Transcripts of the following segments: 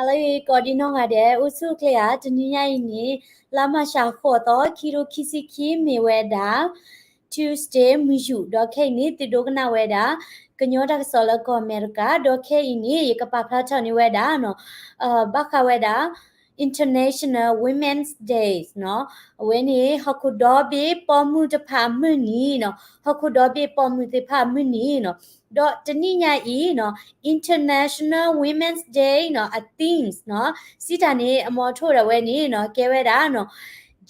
ဟါလၢအဂ့ၤ ကိးဒံနီၢ်ဂၤဒဲး အိၣ်ဆူၣ်အိၣ်ချ့ဧါ. တနံၤညါအံၤန့ၣ် လါမၢ်ၡးဃိးသီ ခံကထိခံဆံခံ မ့ၢ်ဝဲဒၣ် Tuesday မုၢ်ယူာ် ဒီးခဲအံၤန့ၣ် သုဒိကနၣ်ဝဲဒၣ် ကညီတၢ်ကစီၣ်လၢကီၢ်အမဲရကၤ, ဒီးခဲအံၤန့ၣ် ယကပာ်ဖျါထီၣ်န့ၢ်ဝဲဒၣ်နီၤ ဘၣ်ဃးဝဲဒၣ် International Women's Day နီၤ. အဝဲန့ၣ် ဟီၣ်ခိၣ်ဒီဘ့ၣ်ပိာ်မုၣ်တဖၣ်အမုၢ်နံၤနီၤ, ဟီၣ်ခိၣ်ဒီဘ့ၣ်ပိာ်မုၣ်သ့ၣ်တဖၣ်အမုၢ်နံၤနီၤ. ဒီးတနံၤညါအံၤနီၤ International Women's Day နီၤ အ themes နီၤ စံးတၢ်န့ၣ် အမီၤထိၣ်ဒၣ်ဝဲန့ၣ်နီၤ ကဲဝဲဒၣ်နီၤ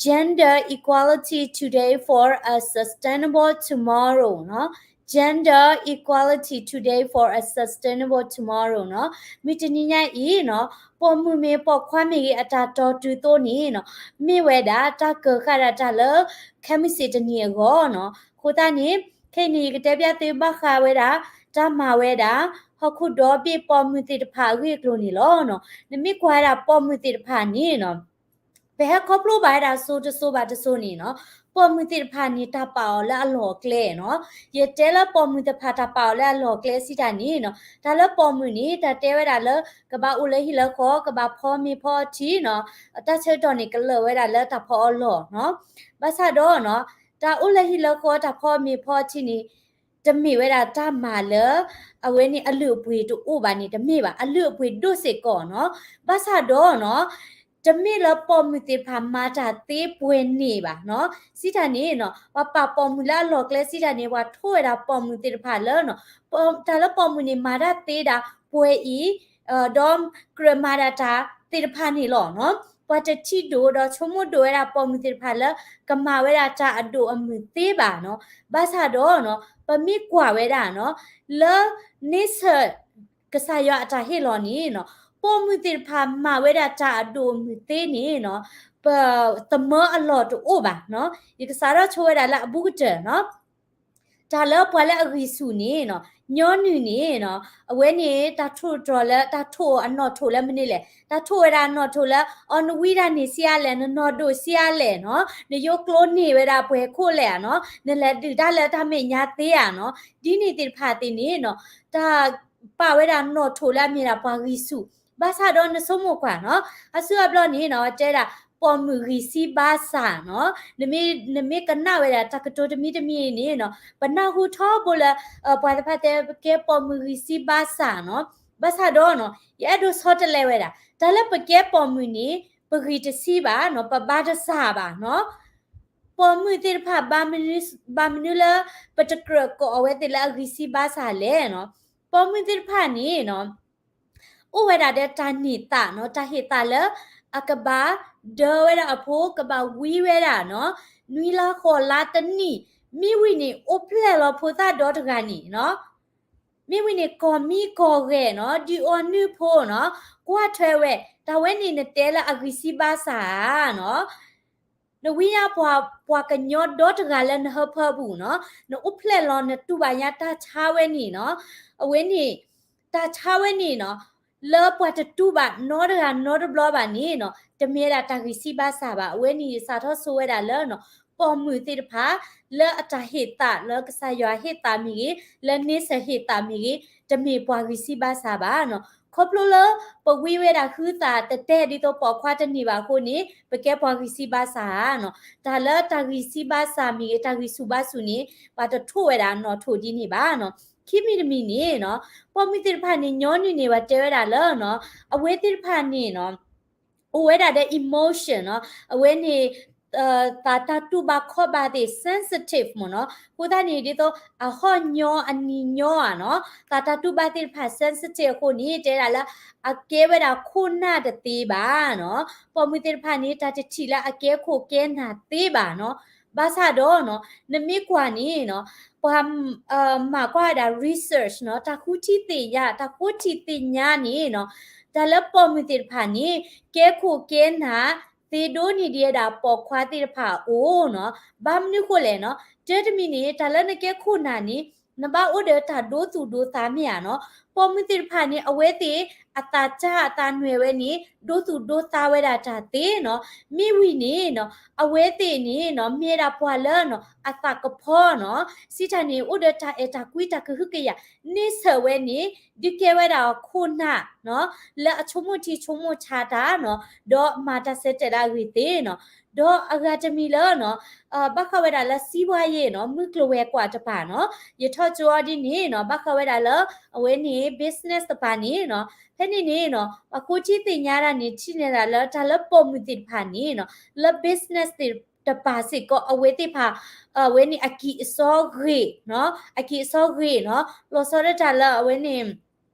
Gender equality today for a sustainable tomorrow နီၤ. Gender equality today for a sustainable tomorrow နီၤ. မုၢ်တနံၤညါအံၤနီၤ ပိာ်မုၣ်မ့ၢ်ပိာ်ခွါမ့ၢ်ဂ့ၤ အတၢ်တီတုၤသိးန့ၣ်နီၤ မ့ၢ်ဝဲဒၣ်တၢ်ကၢၤဃာ်ဒၣ်တၢ်လၢ ခဲမုၢ်ဆ့ၣ်တနံၤအဂီၢ်နီၤ. အဃိသတးန့ၣ် ခဲအံၤန့ၣ် ယကတဲပျၢ်သုဘၣ်ဃးဝဲဒၣ် တၢ်မၤဝဲဒၣ် ဟီၣ်ခိၣ်ဒီဘ့ၣ်ပိာ်မုၣ်သ့ၣ်တဖၣ်အဂ့ၢ်အကျိၤန့ၣ်လီၤ. နမ့ၢ်ကွၢ်ဝဲဒၣ်ပိာ်မုၣ်သ့ၣ်တဖၣ်န့ၣ်နီၤ ပဟဲခီဖျိဘၣ်ဝဲဒၣ်စိၤတစိၤဘၣ်တစိၤန့ၣ်နီၤ ပိာ်မုၣ်သ့ၣ်တဖၣ်န့ၣ် တၢ်ပာ်အီၤလၢအလီၢ်အကျဲနီၤ. ယတဲလၢပိာ်မုၣ်တဖၣ်တၢ်ပာ်အီၤလၢအလီၢ်အကျဲစံးတၢ်န့ၣ်နီၤ တၢ်လၢပိာ်မုၣ်န့ၣ် တၢ်တဲဝဲဒၣ်လၢ ကဘၣ်အိၣ်လၢဟံၣ်လၢဃီ ကဘၣ်ဖီမ့ၤဖီထံနီၤ တၢ်ဆၢကတီၢ်န့ၣ် ကလၢာ်ဝဲဒၣ်လၢတၢ်ဖီအီလီၢ်နီၤ. ဘၣ်ဆၣ်ဒီးနီၤ တၢ်အိၣ်လၢဟံၣ်လၢဃီ တၢ်ဖီမ့ၤဖီထံန့ၣ် တမ့ၢ်ဝဲဒၣ်တၢ်မၤလၢ အဝဲန့ၣ်အလုၢ်အပှ့ၤတအိၣ်ဘၣ်န့ၣ် တမ့ၢ်ဘၣ်, အလုၢ်အပှ့ၤဒိၣ်စ့ၢ်ကီးနီၤ. ဘၣ်ဆၣ်ဒီးနီၤ တမ့ၢ်လၢပိာ်မုၣ်သ့ၣ်တဖၣ်မၤတၢ်သ့ပှဲၤန့ၣ်ဘၣ်နီၤ. စံးတၢ်န့ၣ်နီၤ ပှၤပာ်ပိာ်မုၣ်လၢအလီၢ်ကျဲစံးတၢ်န့ၣ် ပှၤထိၣ်ဝဲဒၣ်ပိာ်မုၣ်သ့ၣ်တဖၣ်လၢနီၤ တၢ်လၢပိာ်မုၣ်န့ၣ် မၤတၢ်သ့ဒၣ်ပှဲၤအံၤ ဒီးကြၢးမၤဒၣ်တၢ်သ့ၣ်တဖၣ်န့ၣ်လီၤနီၤ. ပှၤတထံၣ်ဒိၣ်ဒီးဆိကမိၣ်ဒိၣ်ဝဲဒၣ်ပိာ်မုၣ်သ့ၣ်တဖၣ်လၢ ကမၤဝဲဒၣ်တၢ်အဒိၣ်အမုၢ်သ့ဘၣ်နီၤ. ဘၣ်ဆၣ်ဒီးနီၤ ပမ့ၢ်ကွၢ်ဝဲဒၣ်နီၤ လၢန့ဆၢၣ် ကစၢ်ယွၤအတၢ်ဟ့ၣ်လီၤန့ၣ်နီၤ ပိာ်မုၣ်သ့ၣ်တဖၣ်မၤဝဲဒၣ်တၢ်အဒိၣ်အမုၢ်သ့န့ၣ်နီၤ ပသမၢအလီၢ်တအိၣ်ဘၣ်နီၤ. ယကစးထီၣ်ဆိဝဲဒၣ်လၢအဘူးကတၢၢ်နီၤ တၢ်လၢပှၤလၢအဂံၢ်ဆူၣ်န့ၣ်နီၤ ညီနုၢ်န့ၣ်နီၤ အဝဲန့ၣ်တၢ်ထိၣ်တြီၤလၢ တၢ်ထိၣ်အနီၣ်ထိၣ်လၢမနုၤလဲၣ်, တၢ်ထိၣ်ဝဲဒၣ်အနီၣ်ထိၣ်လၢ အီၤနဝံဒၣ်န့ၣ်ဆံးအါလဲၣ်, နနီၢ်ဒိၣ်ဆံးအါလဲၣ်နီၤ, နယိကျိန့ၢ်ဝဲဒၣ်ပှဲၤခိၣ်လဲၣ်ဧါနီၤ, နလဲၤဒုးတၢ်လၢတၢ်မဲာ်ညါသ့ဧါနီၤ, ဒ်န့ၣ်သ့ၣ်တဖၣ်သ့ၣ်န့ၣ်နီၤ တၢ်ပာ်ဝဲဒၣ်နီၣ်ထိၣ်လၢအမ့ၢ်ဒၣ်ပှၤဂံၢ်ဆူၣ်, ဘၣ်ဆၣ်ဒီးနဆိကမိၣ်ကွၢ်နီၤ, အစုအဘျီန့ၣ်နီၤ တဲဒၣ် ပိာ်မုၣ်ဂံၢ်စံးဘါစၢ်နီၤ, နမ့ၢ်ကနၣ်ဝဲဒၣ်တၢ်ကတိၤတမံၤတမံၤန့ၣ်နီၤ ပနၢ်ဟူထီဘိလၢ ပှၤတဖၣ်တဲပကဲပိာ်မုၣ်ဂံၢ်စံးဘါစၢ်နီၤ, ဘၣ်ဆၣ်ဒီးနီၤ ယအဲၣ်ဒိးဆီတလဲဝဲဒၣ် တၢ်လၢပကဲပိာ်မုၣ်န့ၣ် ပဂံၢ်တစံးဘၣ်နီၤ, ပဘါတစၢ်ဘၣ်နီၤ, ပိာ်မုၣ်သ့ၣ်တဖၣ် ဘၣ်မနုၤလၢ ပတကြၢးကိးအဝဲသ့ၣ်လၢအဂံၢ်စံးဘါစၢ်လဲၣ်နီၤ, ပိာ်မုၣ်သ့ၣ်တဖၣ်န့ၣ်နီၤ အိၣ်ဝဲဒၣ်ဒီးတၢ်န့ၢ်သးနီၤ, တၢ်ဟ့ၣ်သးလၢ အကဘၣ်ဒၢဝဲဒၣ်အဖိ ကဘၣ်ဝံဝဲဒၣ်နီၤ, နွံလါဃိးလါတနံၣ်, မ့ၢ်ဝံၤန့ၣ် အိၣ်ဖျဲၣ်လီၤဖိသၣ်ဒီတဂၤန့ၣ်နီၤ, မ့ၢ်ဝံၤန့ၣ် ကီၢ်မံကီၢ်ဂဲၤနီၤ, ဒုးအီနုၢ်ဖိနီၤ, ကွၢ်ထွဲဝဲ, တၢ်ဝဲန့ၣ်နတဲလၢအဂံၢ်စံးဘါစၢ်ဧါနီၤ, နဝံညါပှၤ ပှၤကညီဒီတဂၤလၢနဟၢဖၢပူၤနီၤ, နအိၣ်ဖျဲၣ်လီၤ နတူၢ်ဘၣ်ညါတၢ်ဆါဝဲန့ၣ်နီၤ, အဝဲန့ၣ် တၢ်ဆါဝဲန့ၣ်နီၤ, လၢပှၤတတူၢ်ဘၣ်နီတဂၤနီတဘျီဘၣ်န့ၣ်နီၤ, တမ့ၢ်ဝဲဒၣ်တၢ်ဂံၢ်စံးဘါစၢ်ဘၣ်, အဝဲန့ၣ်ယစးထီၣ်ဆိဝဲဒၣ်လၢနီၤ, ပိာ်မုၣ်သ့ၣ်တဖၣ် လၢအတၢ်ဟ့ၣ်သးလၢကစၢ်ယွၤဟ့ၣ်သးမ့ၢ်ဂ့ၤ, လၢန့ဆၢၣ်ဟ့ၣ်သးမ့ၢ်ဂ့ၤ, တမ့ၢ်ပှၤဂံၢ်စံးဘါစၢ်ဘၣ်နီၤ, ခီဖျိလၢ ပဝံဝဲဒၣ်ဟုသးတတဲဒ်သိးပိာ်ခွါတန့ၢ်ဘၣ်အဃိန့ၣ် ပကဲပှၤဂံၢ်စံးဘါစၢ်ဧါနီၤ, တၢ်လၢတၢ်ဂံၢ်စံးဘါစၢ်မ့ၢ်ဂ့ၤ တၢ်ဂံၢ်ဆူၣ်ဘါဆူၣ်န့ၣ် ပှၤတထိၣ်ဝဲဒၣ်နီၣ်ထိၣ်ဒ်န့ၣ်ဘၣ်နီၤ, ခံမံၤတမံၤန့ၣ်နီၤ, ပိာ်မုၣ်သ့ၣ်တဖၣ်န့ၣ် ညီနုၢ်န့ၣ် ပှၤတဲဝဲဒၣ်လၢနီၤ, အဝဲသ့ၣ်တဖၣ်န့ၣ်နီၤ အိၣ်ဝဲဒၣ်ဒီး emotion နီၤ, အဝဲန့ၣ် သးတၢ်တူၢ်ဘၣ်ခီၣ်ဘၣ်သ့ၣ် sensitive မ့ၢ်နီၤ, အဃိသတးန့ၣ် ဒ်သိးအဟီၣ်ညီအနံၤညီဧါနီၤ, သးတၢ်တူၢ်ဘၣ်သ့ၣ်တဖၣ် sensitive အဃိန့ၣ် တဲဒၣ်လၢ အကဲဝဲဒၣ်ခိၣ်နၢ်တသ့ဘၣ်နီၤ, ပိာ်မုၣ်သ့ၣ်တဖၣ်န့ၣ် တၢ်တထံၣ်လၢအကဲခိၣ်ကဲနၢ်သ့ဘၣ်နီၤ, ဘၣ်ဆၣ်ဒီးနီၤ နမ့ၢ်ကွၢ်န့ၣ်နီၤ ပှၤ မၤကွၢ်ဝဲဒၣ် research နီၤ, တၢ်ဃုထံၣ်သ့ၣ်ညါ, တၢ်ဃုထံၣ်သ့ၣ်ညါန့ၣ်နီၤ, တၢ်လၢပိာ်မုၣ်သ့ၣ်တဖၣ်န့ၣ် ကဲခိၣ်ကဲနၢ် သ့ဒိၣ်န့ၢ်ဒံးဝဲဒၣ်ပိာ်ခွါသ့ၣ်တဖၣ်အအိၣ်နီၤ, ဘၣ်မနုၤဃိလဲၣ်နီၤ, တၢ်တမံၤန့ၣ် တၢ်လၢနကဲခိၣ်နၢ်န့ၣ် နဘၣ်အိၣ်ဒီးတၢ်ဒိသူၣ်ဒိသးမ့ၢ်ဧါနီၤ, ပိာ်မုၣ်သ့ၣ်တဖၣ်န့ၣ် အဝဲသ့ၣ်အသးစၢ်အသးနွဲၣ်ဝဲန့ၣ် ဒိသူၣ်ဒိသးဝဲဒၣ်တၢ်သ့နီၤ. မ့ၢ်ဝံၤန့ၣ်နီၤ အဝဲသ့ၣ်န့ၣ်နီၤ မ့ၢ်ဝဲဒၣ်ပှၤလၢနီၤ အသးကဖီနီၤ စံးတၢ်န့ၣ် အိၣ်ဒီးတၢ်အဲၣ်တၢ်ကွံတၢ်ကဟုကယာ် န့ဆၢၣ်ဝဲန့ၣ် ဒုးကဲဝဲဒၣ်အခိၣ်နၢ်နီၤ လၢအဆိကမိၣ်ထံဆိကမိၣ်ဆးတၢ်နီၤ ဒီးမၤတၢ်ဆၢတဲာ်လၢအဂ့ၤသ့နီၤ. ဒီးအဂၤတမံၤလၢနီၤ ဘၣ်ဃးဝဲဒၣ်လၢ စီးပွားရေးနီၤ မုၢ်ကျိၤဝဲၤကွာ်တပၤနီၤ ယထီၣ်ကၠိအီၤဒ်န့ၣ်နီၤ ဘၣ်ဃးဝဲဒၣ်လၢ အဝဲန့ၣ် business တပၤန့ၣ်နီၤ ဖဲန့ၣ်န့ၣ်နီၤ ပှၤဃိထံသ့ၣ်ညါတၢ်န့ၣ် ထံၣ်န့ၢ်ဒၣ်လၢတၢ်လၢပိာ်မုၣ်သ့ၣ်တဖၣ်န့ၣ်နီၤ လၢ business သ့ၣ်တပၤစ့ၢ်ကီး အဝဲသ့ၣ်တဖၣ် အဝဲန့ၣ်အကံၢ်အစီဂ့ၤနီၤ အကံၢ်အစီဂ့ၤနီၤ လီၤဆီဒၣ်တၢ်လၢအဝဲန့ၣ်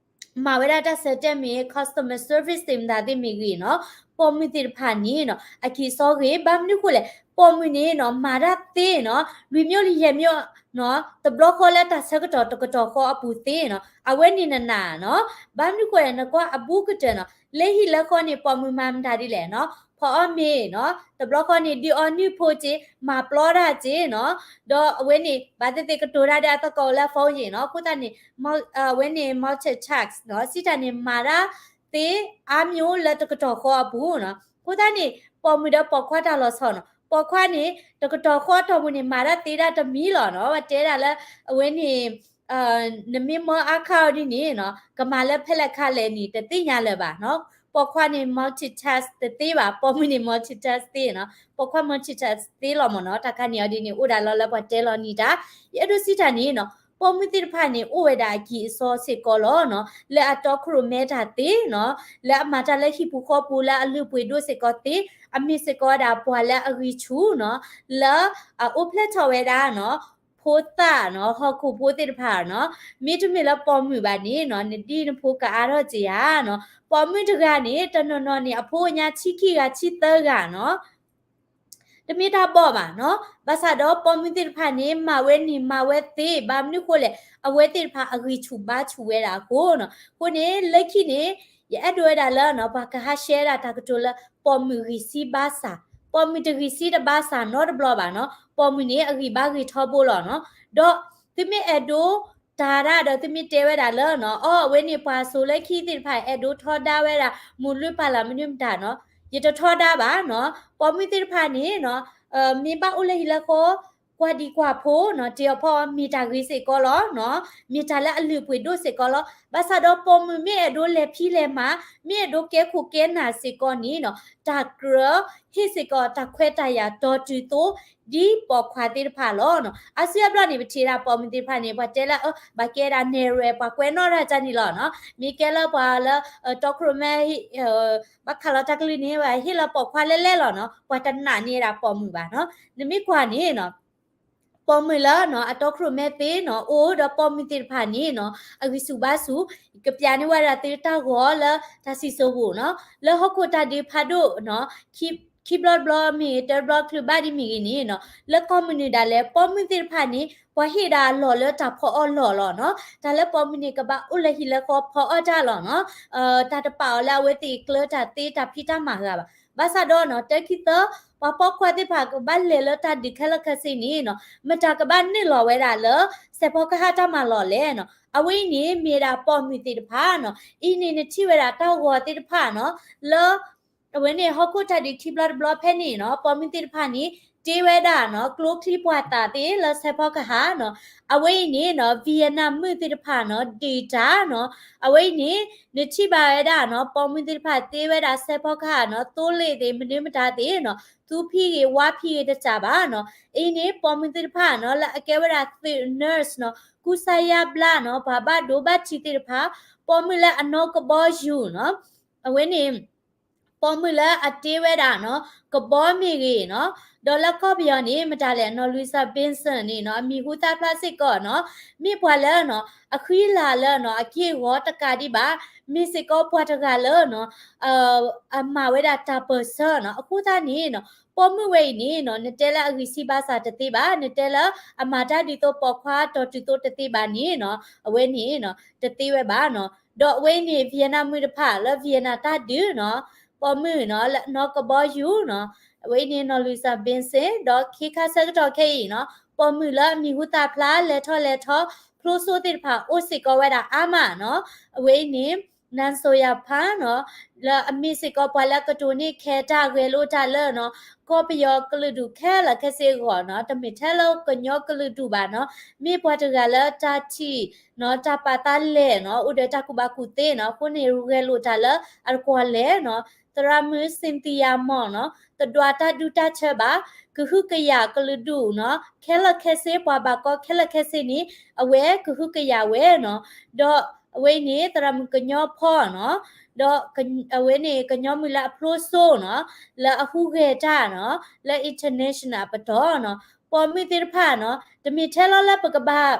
မၤဝဲဒၣ်တၢ်ဆၢတဲာ်မ့ၢ် customer service သ့ၣ်မတၤသ့ၣ်မ့ၢ်ဂ့ၤနီၤ ပိာ်မုၣ်သ့ၣ်တဖၣ်န့ၣ်နီၤ အကံၢ်အစီဂ့ၤ ဘၣ်မနုၤဃိလဲၣ် ပိာ်မုၣ်န့ၣ်နီၤ မၤတၢ်သ့နီၤ လွံၢ်မျိုးလၢယဲၢ်မျိုးနီၤ တဘျီဃီလၢတၢ်ဆၢကတီၢ်တကတီၢ်ဃီအပူၤသ့နီၤ အဝဲန့ၣ်နနၤနီၤ ဘၣ်မနုၤဃိလဲၣ် နကွၢ်အဘူးကတၢၢ်နီၤ လၢဟံၣ်လၢဃီန့ၣ် ပိာ်မုၣ်မၤမတၤဒ်လဲၣ်နီၤ ဖီအီၣ်မ့ၤနီၤ တဘျီဃီန့ၣ် ဒုးအီနုၢ်ဖိက့ၤ မၤပျီတၢ်က့ၤနီၤ ဒီးအဝဲန့ၣ် ဘၣ်သ့ၣ်သ့ၣ်ကတိၤတၢ်ဒီးအသကိးလၢ phone ယ့ၣ်နီၤ အဃိသတးန့ၣ် အဝဲန့ၣ် multitask နီၤ စံးတၢ်န့ၣ် မၤတၢ်သ့ အါမျိုးလၢတကတီၢ်ဃီအပူၤနီၤ အဃိသတးန့ၣ် ပိာ်မုၣ်ဒီးပိာ်ခွါတၢ်လီၤဆီနီၤ ပိာ်ခွါန့ၣ် တကတီၢ်ဃီအတီၢ်ပူၤန့ၣ် မၤတၢ်သ့ဒၣ်တမံၤလီၤနီၤ ပတဲဒၣ်လၢ အဝဲန့ၣ် နမ့ၢ်မၢအခါအီၤဒ်န့ၣ်နီၤ ကမၤလၢဖဲလဲၣ်ခါလဲၣ်န့ၣ် တသ့ၣ်ညါလၢၤဘၣ်နီၤ ပိာ်ခွါန့ၣ် multitask တသ့ဘၣ် ပိာ်မုၣ်န့ၣ် multitask သ့နီၤ ပိာ်ခွါ multitask သ့လီၤမ့ၢ်နီၤ တၢ်ခါန့ၣ်အီၤဒ်န့ၣ် အိၣ်ဒၣ်လီၤလၢပှၤတဲလီၤနံၤတၢ် ယအဲၣ်ဒိးစံးတၢ်န့ၣ်နီၤ ပိာ်မုၣ်သ့ၣ်တဖၣ်န့ၣ် အိၣ်ဝဲဒၣ်အကံၢ်အစီစ့ၢ်ကီးလီၤနီၤ လၢအတီခိၣ်ရိၣ်မဲတၢ်သ့နီၤ လၢအမၤတၢ်လၢဟံၣ်ပူၤဃီပူၤလၢအလုၢ်ပှ့ၤဒိၣ်စ့ၢ်ကီးသ့ အမ့ၢ်စ့ၢ်ကီးဝဲဒၣ်ပှၤလၢအဂံၢ်ဆူၣ်နီၤ လၢအအိၣ်ဖျဲၣ်ထီၣ်ဝဲဒၣ်နီၤ ဖိသၣ်နီၤ ဟီၣ်ခိၣ်ဖိသ့ၣ်တဖၣ်နီၤ မ့တမ့ၢ်လၢပိာ်မုၣ်ဘၣ်န့ၣ်နီၤ နဒံၣ်နဖိကအါထီၣ်က့ၤဧါနီၤ ပိာ်မုၣ်တဂၤန့ၣ် တနီၤနီၤန့ၣ် အဖိအညါဆံခံဂၤဆံသၢဂၤနီၤ တမ့ၢ်တၢ်ဘီၣ်ဘၣ်နီၤ ဘၣ်ဆၣ်ဒီးပိာ်မုၣ်သ့ၣ်တဖၣ်န့ၣ် မၤဝဲန့ၣ်မၤဝဲသ့ ဘၣ်မနုၤဃိလဲၣ် အဝဲသ့ၣ်တဖၣ်အဂံၢ်ဆူၣ်ဘါဆူၣ်ဝဲဒၣ်အဃိနီၤ အဃိန့ၣ် လၢခံန့ၣ် ယအဲၣ်ဒိးဝဲဒၣ်လၢနီၤ ပှၤကဟးရှဲဒၣ်တၢ်ကတိၤလၢ ပိာ်မုၣ်ဂံၢ်စၢ်ဘါစၢ် ပိာ်မုၣ်တဂံၢ်စၢ်တဘါစၢ်နီတဘျီဘၣ်နီၤ ပိာ်မုၣ်န့ၣ် အဂံၢ်ဘါဂံၢ်ထီဘိလီၤနီၤ ဒီးသုမ့ၢ်အဲၣ်ဒိး တၢ်ဒၣ်ဒီးသုမ့ၢ်တဲဝဲဒၣ်လၢနီၤ အီ အဝဲန့ၣ်ပှၤစိၤလၢခံသ့ၣ်တဖၣ် အဲၣ်ဒိးထီဒါဝဲဒၣ် မုၢ်လွံၢ်ပာ်လၢ်မနုၤမတၤနီၤ ယတထီဒါဘၣ်နီၤ ပိာ်မုၣ်သ့ၣ်တဖၣ်န့ၣ်နီၤ မ့ၢ်ဘၣ်အိၣ်လၢဟံၣ်လၢဃီ ကွၢ်ဒံးကွၢ်ဖိနီၤ တ့အီၤဖီအီၤ မ့ၢ်တၢ်ဂ့ၤစ့ၢ်ကီးလီၤနီၤ မ့ၢ်တၢ်လၢအလုၢ်ပှ့ၤဒိၣ်စ့ၢ်ကီးလီၤ ဘၣ်ဆၣ်ဒီးပိာ်မုၣ်မ့ၢ်အဲၣ်ဒိးလဲၤဖံးလဲၤမၤ မ့ၢ်အဲၣ်ဒိးကဲခိၣ်ကဲနၢ်စ့ၢ်ကီးန့ၣ်နီၤ တၢ်ကြၢးဟ့ၣ်စ့ၢ်ကီးတၢ်ခွဲးတၢ်ယာ်တီၤတုၤသိး ဒ်ပိာ်ခွါသ့ၣ်တဖၣ်လီၤနီၤ အါစုအါဘျီန့ၣ် ပထံၣ်ဒၣ်ပိာ်မုၣ်သ့ၣ်တဖၣ်န့ၣ် ပှၤတဲလၢ ဘၣ်ကဲဒၣ်နဲၣ်ရွဲၣ် ပှၤကွဲးနီၣ်တၢ်ကၢ်န့ၣ်လီၤနီၤ မ့ၢ်ကဲလၢပှၤလၢ တီခိၣ်ရိၣ်မဲ ဘၣ်ခးလီၤတၢ်ကလုၢ်န့ၣ် ဟ့ၣ်လၢပိာ်ခွါလဲၣ်လဲၣ်လီၤနီၤ ပှၤတနာ်န့ၢ်ဒၣ်ပိာ်မုၣ်ဘၣ်နီၤ နမ့ၢ်ကွၢ်န့ၣ်နီၤ ပိာ်မုၣ်လၢနီၤ အတီခိၣ်ရိၣ်မဲသ့နီၤ အိၣ်ဒီးပိာ်မုၣ်သ့ၣ်တဖၣ်န့ၣ်နီၤ အဂံၢ်ဆူၣ်ဘါဆူၣ် ကပျးန့ၢ်ဝဲဒၣ်သုတၢ်ဂီၤလၢတၢ်စံၣ်စိၤပူၤနီၤ လၢဟီၣ်ခိၣ်တၢ်ဒုးဖးဒိၣ်နီၤ ခံဘျီတဘျီမ့ၢ်ဂ့ၤ တဘျီချုးဘၣ်ဒ်မ့ၢ်ဂ့ၤန့ၣ်နီၤ လၢကိးမုၢ်နုာ်ဒၣ်လဲာ် ပိာ်မုၣ်သ့ၣ်တဖၣ်န့ၣ် ပှၤဟ့ၣ်ဒၣ်အလီၢ်လၢတၢ်ဖီအီၣ်လီၢ်လီၤနီၤ တၢ်လၢပိာ်မုၣ်န့ၣ်ကဘၣ်အိၣ်လၢဟံၣ်လၢဃီဖီအီၣ်တၢ်လီၤနီၤ တၢ်တပာ်အီၤလၢအဝဲသ့ၣ်ကျၢၤတၢ်သ့တၢ်ဖံးတၢ်မၤဂၤဘၣ် ဘၣ်ဆၣ်ဒီးနီၤ တၢ်ခံသၢ ပှၤပိာ်ခွါသ့ၣ်တဖၣ်ကဘၣ်လဲၤလၢတၢ်ဒုးခဲလၢာ်ခဲဆ့န့ၣ်နီၤ မတၤကဘၣ်နုာ်လီၤဝဲဒၣ်လၢ စဲးဖီကဟၣ်တၢ်မၤလီၢ်လဲၣ်နီၤ အဝဲအံၤန့ၣ် မ့ၢ်ဒၣ်ပိာ်မုၣ်သ့ၣ်တဖၣ်နီၤ အံၤန့ၣ်နထံၣ်ဝဲဒၣ်တၢ်ဂီၤသ့ၣ်တဖၣ်နီၤ လၢ အဝဲန့ၣ် ဟီၣ်ခိၣ်တၢ်ဒုးခံဘျီတဘျီဖဲန့ၣ်နီၤ ပိာ်မုၣ်သ့ၣ်တဖၣ်န့ၣ် တ့ဝဲဒၣ်နီၤ ကျိချံပှာ်သၣ်သ့ၣ်လၢစဲးဖီကဟၣ်နီၤ အဝဲအံၤန့ၣ်နီၤ Vietnam မုၣ်သ့ၣ်တဖၣ်နီၤ ဒုးတၢ်နီၤ အဝဲအံၤန့ၣ် နထံၣ်ဘၣ်ဝဲဒၣ်နီၤ ပိာ်မုၣ်သ့ၣ်တဖၣ်တ့ဝဲဒၣ်စဲးဖီကဟၣ်နီၤ သိလ့ၣ်သ့ၣ် မနုၤမတၤသ့ၣ်နီၤ သူဖံးဂ့ၤ ဝါဖံးဂ့ၤတစၢ်ဘၣ်နီၤ အံၤန့ၣ် ပိာ်မုၣ်သ့ၣ်တဖၣ်နီၤ လၢအကဲဝဲဒၣ်သုး nurse နီၤ ကူစါယါဘျါနီၤ ပှၤဘၣ်ဒိဘၣ်ထံးသ့ၣ်တဖၣ် ပိာ်မုၣ်လၢအနီၢ်ကဘီယူၤနီၤ အဝဲန့ၣ် ပိာ်မုၣ်လၢအတ့ဝဲဒၣ်နီၤ ကဘီမ့ၢ်ဂ့ၤနီၤ ဒီးလၢကီၢ်ပယီၤန့ၣ် မတၤလဲၣ်နီၤ Louisa Benson န့ၣ်နီၤ အမံၤဟူသၣ်ဖျါစ့ၢ်ကီးနီၤ မ့ၢ်ပှၤလၢနီၤ အဃံလၤလၢနီၤ အက့ၢ်အဂီၤတကးဒံးဘၣ် မ့ၢ်စ့ၢ်ကီးပှၤတဂၤလၢနီၤ အမၤဝဲဒၣ်တၢ်ပၢၢ်ဆၢနီၤ အဃိသတးန့ၣ်နီၤ ပိာ်မုၣ်ဝဲအံၤန့ၣ်နီၤ နတဲလၢအဂံၢ်ဆံးဘါစၢ်တသ့ဘၣ် နတဲလၢအမၤတၢ်ဒ်သိးပိာ်ခွါတီၤတုၤသိးတသ့ဘၣ်န့ၣ်နီၤ အဝဲန့ၣ်နီၤ တသ့ဝဲဘၣ်နီၤ ဒီးအဝဲအံၤန့ၣ် Vietnam မုၣ်တဖၣ်လၢ Vietnam တၢ်ဒုးနီၤ ပိာ်မုၣ်နီၤ လၢနီၢ်ကဘီယူၤနီၤ အဝဲအံၤန့ၣ်နီၤ Louisa Benson ဒီးခ့ခါဆၢကတီၢ်ခဲအံၤနီၤ ပိာ်မုၣ်လၢအမံၤဟူသၣ်ဖျါ လဲၤထီၣ်လဲၤထီ ဖျိစိသ့ၣ်တဖၣ်အိၣ်စ့ၢ်ကီးဝဲဒၣ်အါမးနီၤ. အဝဲအံၤန့ၣ် နၢ်စိၤယၤဖၣ်နီၤ လၢအမ့ၢ်စ့ၢ်ကီးပှၤလၢအကတိၤန့ၢ်ခဲတၢ်ဂဲၤလိာ်တၢ်လၢနီၤ ကီၢ်ပယီၤကလုာ်ဒူၣ်ခဲလၢာ်ခဲဆ့အဂီၢ်နီၤ တမ့ၢ်ထဲလၢကညီကလုာ်ဒူၣ်ဘၣ်နီၤ မ့ၢ်ပှၤတဂၤလၢတၢ်ထံၣ်နီၤ တၢ်ပာ်သးလဲၢ်နီၤ အိၣ်ဒီးတၢ်ကူၣ်ဘၣ်ကူၣ်သ့နီၤ အဃိန့ၣ်ဂဲၤလိာ်တၢ်လၢအတကွီၢ်လဲၣ်နီၤ သရၣ်မုၣ် Cynthia Mok နီၤ တဒွးတၢ်ဒူတၢ်ဆၢဘၣ် ကဟုကယာ်ကလုာ်ဒူၣ်နီၤ ခဲလၢာ်ခဲဆ့ ပှၤဘၣ်ကီခဲလၢာ်ခဲဆ့န့ၣ် အဝဲကဟုကယာ်ဝဲနီၤ ဒီးအဝဲအံၤန့ၣ် သရၣ်မုၣ်ကညီဖီနီၤ ဒီးအဝဲန့ၣ်ကညီမုၢ်လၢအဖျိစိနီၤ လၢအဟူးဂဲၤတၢ်နီၤ လၢ international အပတီၢ်နီၤ ပိာ်မုၣ်သ့ၣ်တဖၣ်နီၤ တမ့ၢ်ထဲလီၤလၢပကဘၣ်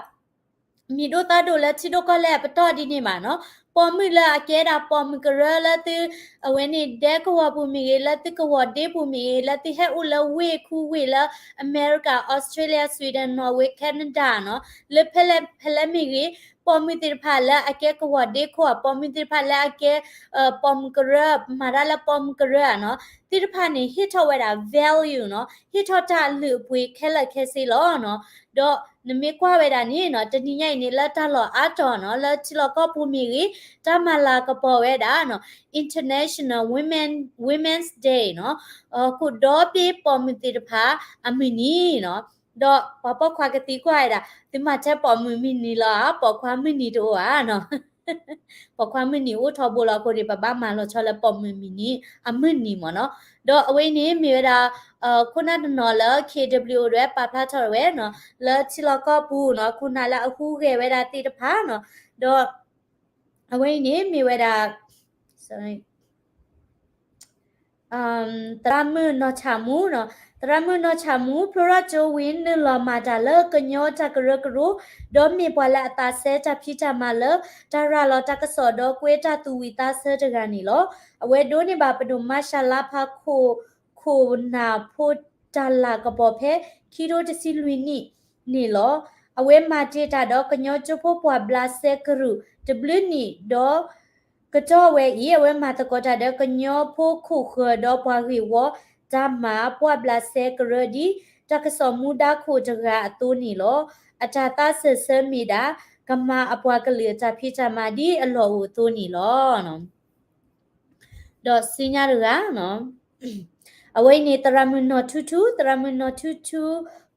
မံၤဒိၣ်သၣ်ဒိၣ်လၢထံဒိၣ်ကီၢ်လဲၢ်အပတီၢ်ဒ်န့ၣ်ဘၣ်နီၤ ပိာ်မုၣ်လၢအကဲဒၣ်ပိာ်မုၣ်ကရၢလၢသု အဝဲန့ၣ်ဒဲကဝီၤပူၤမ့ၢ်ဂ့ၤ လၢသုကဝီၤဒ့ပူၤမ့ၢ်ဂ့ၤ လၢသုဟဲအိၣ်လၢဝ့ၢ်ခူဝ့ၢ်လၢ America, Australia, Sweden, Norway, Canada နီၤ လၢဖဲလဲၣ်ဖဲလဲၣ်မ့ၢ်ဂ့ၤ ပိာ်မုၣ်သ့ၣ်တဖၣ်လၢအကဲကဝီၤဒ့ခိၣ်ဧါ ပိာ်မုၣ်သ့ၣ်တဖၣ်လၢအကဲ ပိာ်မုၣ်ကရၢ မၤတၢ်လၢပိာ်မုၣ်ကရၢဧါနီၤ သ့ၣ်တဖၣ်န့ၣ် ဟ့ၣ်ထီၣ်ဝဲဒၣ် value နီၤ ဟ့ၣ်ထီၣ်တၢ်လုၢ်အပှ့ၤခဲလၢာ်ခဲဆ့လီၤနီၤ ဒီးနမ့ၢ်ကွၢ်ဝဲဒၣ်န့ၣ်နီၤ တနံၤညါအံၤန့ၣ် လၢတၢ်လီၢ်အါတီၤနီၤ လၢထံလီၢ်ကီၢ်ပူၤမ့ၢ်ဂ့ၤ တၢ်မၤလၤကပီၤဝဲဒၣ်နီၤ International Women, Women's Day နီၤ ကိးဒီဘ့ၣ်ပိာ်မုၣ်သ့ၣ်တဖၣ်အမုၢ်နံၤနီၤ ဒီးပှၤပိာ်ခွါကသံကွၢ်ဝဲဒၣ် သုမၤထဲပိာ်မုၣ်မုၢ်နံၤလီၤဧါ ပိာ်ခွါမုၢ်နံၤတအိၣ်ဧါနီၤ ပိာ်ခွါမုၢ်နံၤအိၣ်ထီဘိလီၤအဃိန့ၣ် ပဘၣ်မၤလီၤဆီလၢပိာ်မုၣ်မုၢ်နံၤ အမုၢ်နံၤမ့ၢ်နီၤ ဒီးအဝဲအံၤန့ၣ်မ့ၢ်ဝဲဒၣ် ခိၣ်နၢ်တနီၤလၢ K W O ဒၣ်ပာ်ဖျါထီၣ်ဝဲနီၤ လၢထံလီၢ်ကီၢ်ပူၤနီၤ ခိၣ်နၢ်လၢအဟူးဂဲၤဝဲဒၣ်သ့ၣ်တဖၣ်နီၤ ဒီးအဝဲအံၤန့ၣ်မ့ၢ်ဝဲဒၣ် သရၣ်မုၣ်နီၢ်ဆၣ်မူနီၤ သရၣ်မုၣ်နီၢ်ဆၣ်မူ ဖျိထီၣ်ကၠိဝံၤ နုာ်လီၤမၤတၢ်လၢကညီတၢ်ကရၢကရိ ဒီးမ့ၢ်ပှၤလၢအသးစဲတၢ်ဖံးတၢ်မၤလၢ တၢ်ရၤလီၤတၢ်ကစီၣ်ဒီးကွဲတၢ်သူၣ်ဝံၤသးဆၢတဂၤန့ၣ်လီၤ. အဝဲဒိးန့ၢ်ဘၣ်ပဒိၣ်မါရှၤလါဖးခိၣ် ခိၣ်နၢ်ဖိတၢ်လၤကပီၤဖဲ ခံထိတဆံလွံၢ်နံၣ်န့ၣ်လီၤ. အဝဲမၤတ့ၢ်တၢ်ဒီးကညီကၠိဖိပှၢ်ဘျးစဲကရူၢ်တဘျုးနံၣ်ဒီး ကတီၢ်ဝဲအံၤ အဝဲမၤသကိးတၢ်ဒီးကညီဖိခိၣ်ဃၢၤဒီးပှၤဂ့ၢ်ဝီတၢ်မၤ ပှၢ်ဘျးစဲကရၢဒ် တၢ်ကစီၣ်မူဒါခိၣ်တဂၤအသိးန့ၣ်လီၤ. အတၢ်သးစၢၢ်ဆၢမ့ၢ်ဒၣ် ကမၤအပှၤကလုာ်အတၢ်ဖံးတၢ်မၤဒ်အလီၢ်အိၣ်အသိးန့ၣ်လီၤ. ဒီးဆူညါတဂၤ အဝဲအံၤန့ၣ် သရၣ်မုၣ်နီၢ်ထူထူ, သရၣ်မုၣ်နီၢ်ထူထူ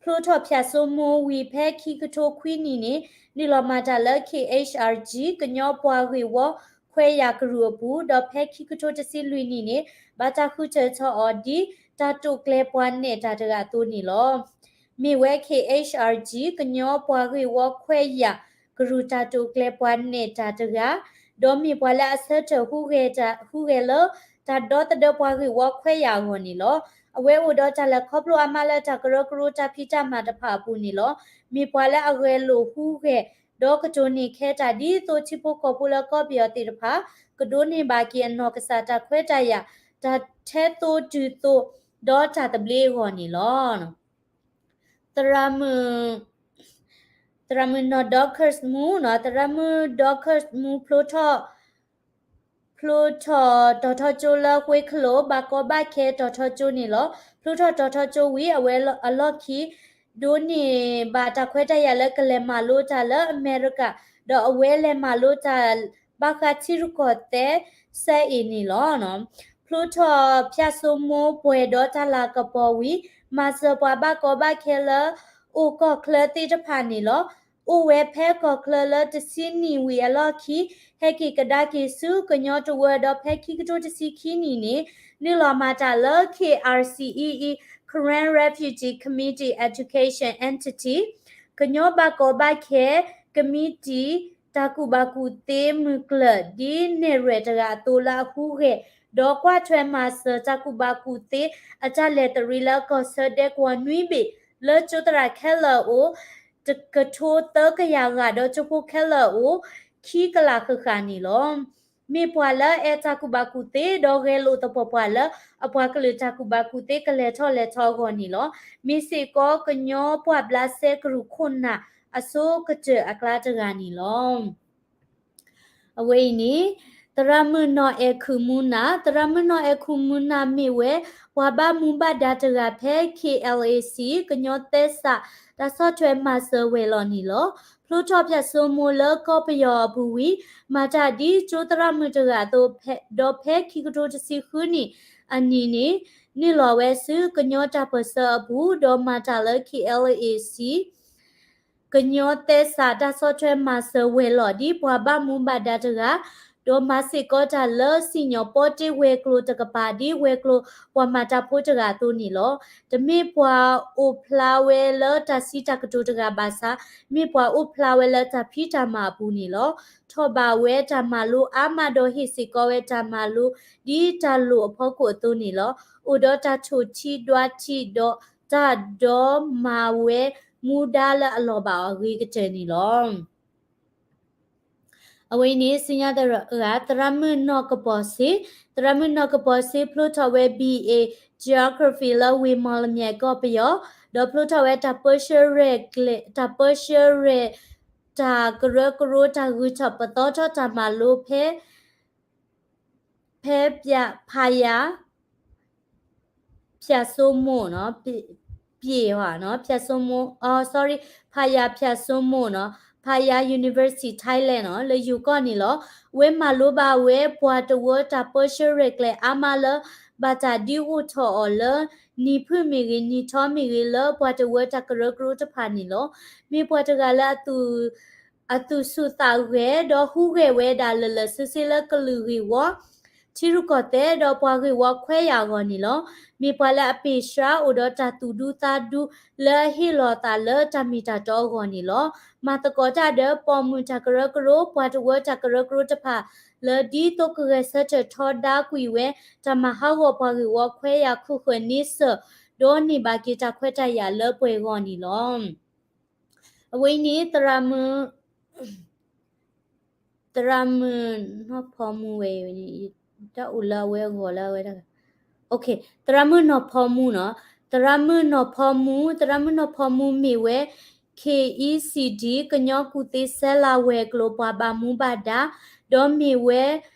ဖျိထီၣ်ဖၠၣ်စိမိဝံၤ ဖဲခံကထိခွံနံၣ်န့ၣ် နုာ်လီၤမၤတၢ်လၢ K H R G ကညီပှၤဂ့ၢ်ဝီခွဲးယာ်ကရူၢ်အပူၤ, ဒီးဖဲခံကထိတဆံလွံၢ်နံၣ်န့ၣ် ဘၣ်တၢ်ဃုထၢထီၣ်အီၤဒ် တၢ်တိာ်ကျဲၤပှၤနဲၣ်တၢ်တဂၤအသိးန့ၣ်လီၤ. မ့ၢ်ဝဲ K H R G ကညီပှၤဂ့ၢ်ဝီခွဲးယာ်ကရူၢ်တၢ်တိာ်ကျဲၤပှၤနဲၣ်တၢ်တဂၤ, ဒီးမ့ၢ်ပှၤလၢအဆၢထၢၣ်ဟူးဂဲၤလၢ တၢ်ဒီသဒၢပှၤဂ့ၢ်ဝီခွဲးယာ်အဂီၢ်န့ၣ်လီၤ. အဝဲအိၣ်ဒီးတၢ်လဲၤခီဖျိအါမးလၢတၢ်ကရၢကရိတၢ်ဖံးတၢ်မၤတဖၣ်အပူၤန့ၣ်လီၤ. မ့ၢ်ပှၤလၢအဂဲၤလိာ်ဟူးဂဲၤ ဒီးကတိၤန့ၢ်ခဲတၢ်ဒ်သိးထံဖိကီၢ်ဖိလၢကီၢ်ပယီၤသ့ၣ်တဖၣ် ကဒိးန့ၢ်ဘၣ်က့ၤအနီၢ်ကစၢ်တၢ်ခွဲးတၢ်ယာ်, တၢ်ထဲသိးတုၤသိး, ဒီးတၢ်သဘျ့အဂီၢ်န့ၣ်လီၤ. သရၣ်မုၣ်, သရၣ်မုၣ်နီၢ် Dorcas မူနီၤ, သရၣ်မုၣ် Dorcas မူဖျိထီၣ် ဖျိထီၣ်တီၤထီကၠိလၢဃ့ၢ်ခလိာ် ဘၣ်ကီဘၣ်ခဲတီၤထီကၠိန့ၣ်လီၤ. ဖျိထီၣ်တီၤထီကၠိဝံၤ အဝဲအလီၢ်ခံ ဒိးန့ၢ်ဘၣ်တၢ်ခွဲးတၢ်ယာ်လၢကလဲၤမၤလိတၢ်လၢအမဲရကၤ, ဒီးအဝဲလဲၤမၤလိတၢ် ဘၣ်ဃးထံရူၢ်ကီၢ်သဲး စဲအ့ၣ် န့ၣ်လီၤ. ဖျိထီၣ်ဖၠၣ်စိမိပှဲၤဒီးတၢ်လၤကပီၤဝံၤ မၤစၢၤပှၤဘၣ်ကီဘၣ်ခဲလၢ အိၣ်ကီၢ်ချၢသ့ၣ်တဖၣ်န့ၣ်လီၤ. အိၣ်ဝဲဖဲကီၢ်ချၢလၢတဆံနံၣ်ဝံၤအလီၢ်ခံ ဟဲက့ၤကဒါက့ၤဆူကညီတဝၢ ဒီးဖဲခံကထိတဆံခံနံၣ်န့ၣ် နုာ်လီၤမၤတၢ်လၢ K R C E E, Karen Refugee Committee Education Entity, ကညီဘၣ်ကီဘၣ်ခဲ ကမံးတံာ် တၢ်ကူၣ်ဘၣ်ကူၣ်သ့မုၢ်ကျၢၢ် ဒ်နဲၣ်ရွဲၣ်တဂၤအသိးလၢအဟူးဂဲၤ ဒီးကွၢ်ထွဲမၤစၢၤတၢ်ကူၣ်ဘၣ်ကူၣ်သ့အတၢ်လဲၤတရံးလၢကီၢ်ဆၢဒဲကဝီၤနွံဘ့ၣ် လၢကၠိသရၣ်ခဲလၢာ်အအိၣ် တကထိသၢကယၤဂၤ ဒီးကၠိဖိခဲလၢာ်အအိၣ် ခံကလးဃၣ်ဃၣ်န့ၣ်လီၤ. မ့ၢ်ပှၤလၢအအဲၣ်တၢ်ကူၣ်ဘၣ်ကူၣ်သ့ ဒီးဂဲၤလိာ်သပှၢ်ပှၢ်လၢအပှၤကလုာ်တၢ်ကူၣ်ဘၣ်ကူၣ်သ့ကလဲၤထီၣ်လဲၤထီအဂီၢ်န့ၣ်လီၤ. မ့ၢ်စ့ၢ်ကီးကညီပှၢ်ဘျးစဲကရူၢ်ခိၣ်နၢ်အဆိကတၢၢ်အကျါတဂၤန့ၣ်လီၤ. အဝဲအံၤန့ၣ် သရၣ်မုၣ်နီၢ်အဲၣ်ခူၣ်မူနၤ, သရၣ်မုၣ်နီၢ်အဲၣ်ခူၣ်မူနၤမ့ၢ်ဝဲ ပှၤဘၣ်မူဘၣ်ဒါတဂၤဖဲ K L A C ကညီသဲစး တၢ်ဆီၣ်ထွဲမၤစၢၤဝဲၤလီၢ်န့ၣ်လီၤ. ဖျိထီၣ်ဖၠၣ်စိမိၤလၢကီၢ်ပယီၤအပူၤဝံၤ မၤတၢ်ဒ်ကၠိသရၣ်မုၣ်တဂၤအသိး ဒီးဖဲခံကထိတဆံဃုနံၣ်အနံၤန့ၣ် န့ၢ်လီၤဝဲဆူကညီတၢ်ပၢၢ်ဆၢအပူၤ ဒီးမၤတၢ်လၢ KLAC ကညီသဲစးတၢ်ဆီၣ်ထွဲမၤစၢၤဝဲၤလီၢ် ဒ်ပှၤဘၣ်မူဘၣ်ဒါတဂၤ, ဒီးမၤစ့ၢ်ကီးတၢ်လၢစံၣ်ညီၣ်ပီတ့ဝဲၤကျိၤတကပၤ ဒ်ဝဲၤကျိၤပှၤမၤတၢ်ဖိတဂၤအသိးန့ၣ်လီၤ. တမ့ၢ်ပှၤအိၣ်ဖျါဝဲလၢတၢ်စံးတၢ်ကတိၤတဂၤဘၣ်ဆၣ်, မ့ၢ်ပှၤအိၣ်ဖျါဝဲလၢတၢ်ဖံးတၢ်မၤအပူၤန့ၣ်လီၤ. ထီၣ်ဘၣ်ဝဲတၢ်မၤလိအါမးဒီးဟ့ၣ်စ့ၢ်ကီးဝဲတၢ်မၤလိ ဒ်တၢ်လိၣ်အဖီခိၣ်အသိးန့ၣ်လီၤ. အိၣ်ဒီးတၢ်ထိၣ်ထံဒွးထံဒီးတၢ်ဒီးမၤဝဲမူဒါလၢအလီၤဘၣ်အီၤအဂ့ၤကတၢၢ်န့ၣ်လီၤ. အဝဲအံၤန့ၣ် စံညါတဂၤ သရၣ်မုၣ်နီၢ်ကပီၤစ့, သရၣ်မုၣ်နီၢ်ကပီၤစ့ ဖျိထီၣ်ဝဲ ဘီအေ Geography လၢဝ့ၢ်မီၣ်လမၠဲၣ်ကီၢ်ပယီၤ, ဒီးဖျိထီၣ်ဝဲတၢ်ပၢဆှၢရဲၣ်ကျဲၤ တၢ်ပၢဆှၢရဲၣ် တၢ်ကရၢကရိတၢ်ဂုၤထီၣ်ပသီထီၣ်တၢ်မၤလိဖဲ ဖဲ ဖးယၤ ဖၠၣ်စိမိၤနီၤ, ပျ့ၤနီၤ, ဖၠၣ်စိမိၤ, အ sorry, ဖးယၤဖၠၣ်စိမိၤနီၤ, ဖးယၤ University Thailand နီၤ, လၢယိၤကီၢ်န့ၣ်လီၤ. အဝဲမၤလိဘၣ်ဝဲပှၤတဝၢတၢ်ပၢဆှၢရဲၣ်ကျဲၤအါမးလၢ ဘၣ်တၢ်ဒုးအိၣ်ထီၣ်အီၤလၢ နံၤဖုၣ်မ့ၢ်ဂ့ၤ နံၤထီမ့ၢ်ဂ့ၤ လၢပှၤတဝၢတၢ်ကရၢကရိတဖၣ်န့ၣ်လီၤ. မ့ၢ်ပှၤတဂၤလၢ အသူၣ်ဆူၣ်သးဂဲၤ ဒီးဟူးဂဲၤဝဲဒၣ်လၢာ်လၢာ်ဆ့ဆ့လၢကလုာ်ဂ့ၢ်ဝီ ထံရူၢ်ကီၢ်သဲး ဒီးပှၤဂ့ၢ်ဝီခွဲးယာ်အဂီၢ်န့ၣ်လီၤ. မ့ၢ်ပှၤလၢအပ့ၢ်ဆှါအိၣ်ဒီးတၢ်သူၣ်ဒူသးဒူ လၢအဟ့ၣ်လီၤသးလၢတၢ်မ့ၢ်တၢ်တီအဂီၢ်န့ၣ်လီၤ. မၤသကိးတၢ်ဒီးပိာ်မုၣ်တၢ်ကရၢကရိ ပှၤတဝၢတၢ်ကရၢကရိတဖၣ် လၢဒ်သိးကဂဲၤဆၢထၢၣ်ထီဒါကွံာ်ဝဲ တၢ်မၤဟးဂီၤပှၤဂ့ၢ်ဝီခွဲးယာ် ခိၣ်ဃၢၤန့ဆၢၣ် ဒီးန့ၢ်ဘၣ်က့ၤတၢ်ခွဲးတၢ်ယာ်လၢပှဲၤအဂီၢ်န့ၣ်လီၤ. အဝဲအံၤန့ၣ် သရၣ်မုၣ် သရၣ်မုၣ်နီၢ်ဖီမူဝဲအံၤန့ၣ် တၢ်အိၣ်လၢအဝဲအဂီၢ်လၢအဝဲဒၣ် သရၣ်မုၣ်နီၢ်ဖီမူနီၤ, သရၣ်မုၣ်နီၢ်ဖီမူ, သရၣ်မုၣ်နီၢ်ဖီမူမ့ၢ်ဝဲ ခ့ဢံစံၣ်ဒံၣ် ကညီကူၣ်သ့ဆဲးလၤဝဲၤကျိၤပှၤဘၣ်မူဘၣ်ဒါ, ဒီးမ့ၢ်ဝဲ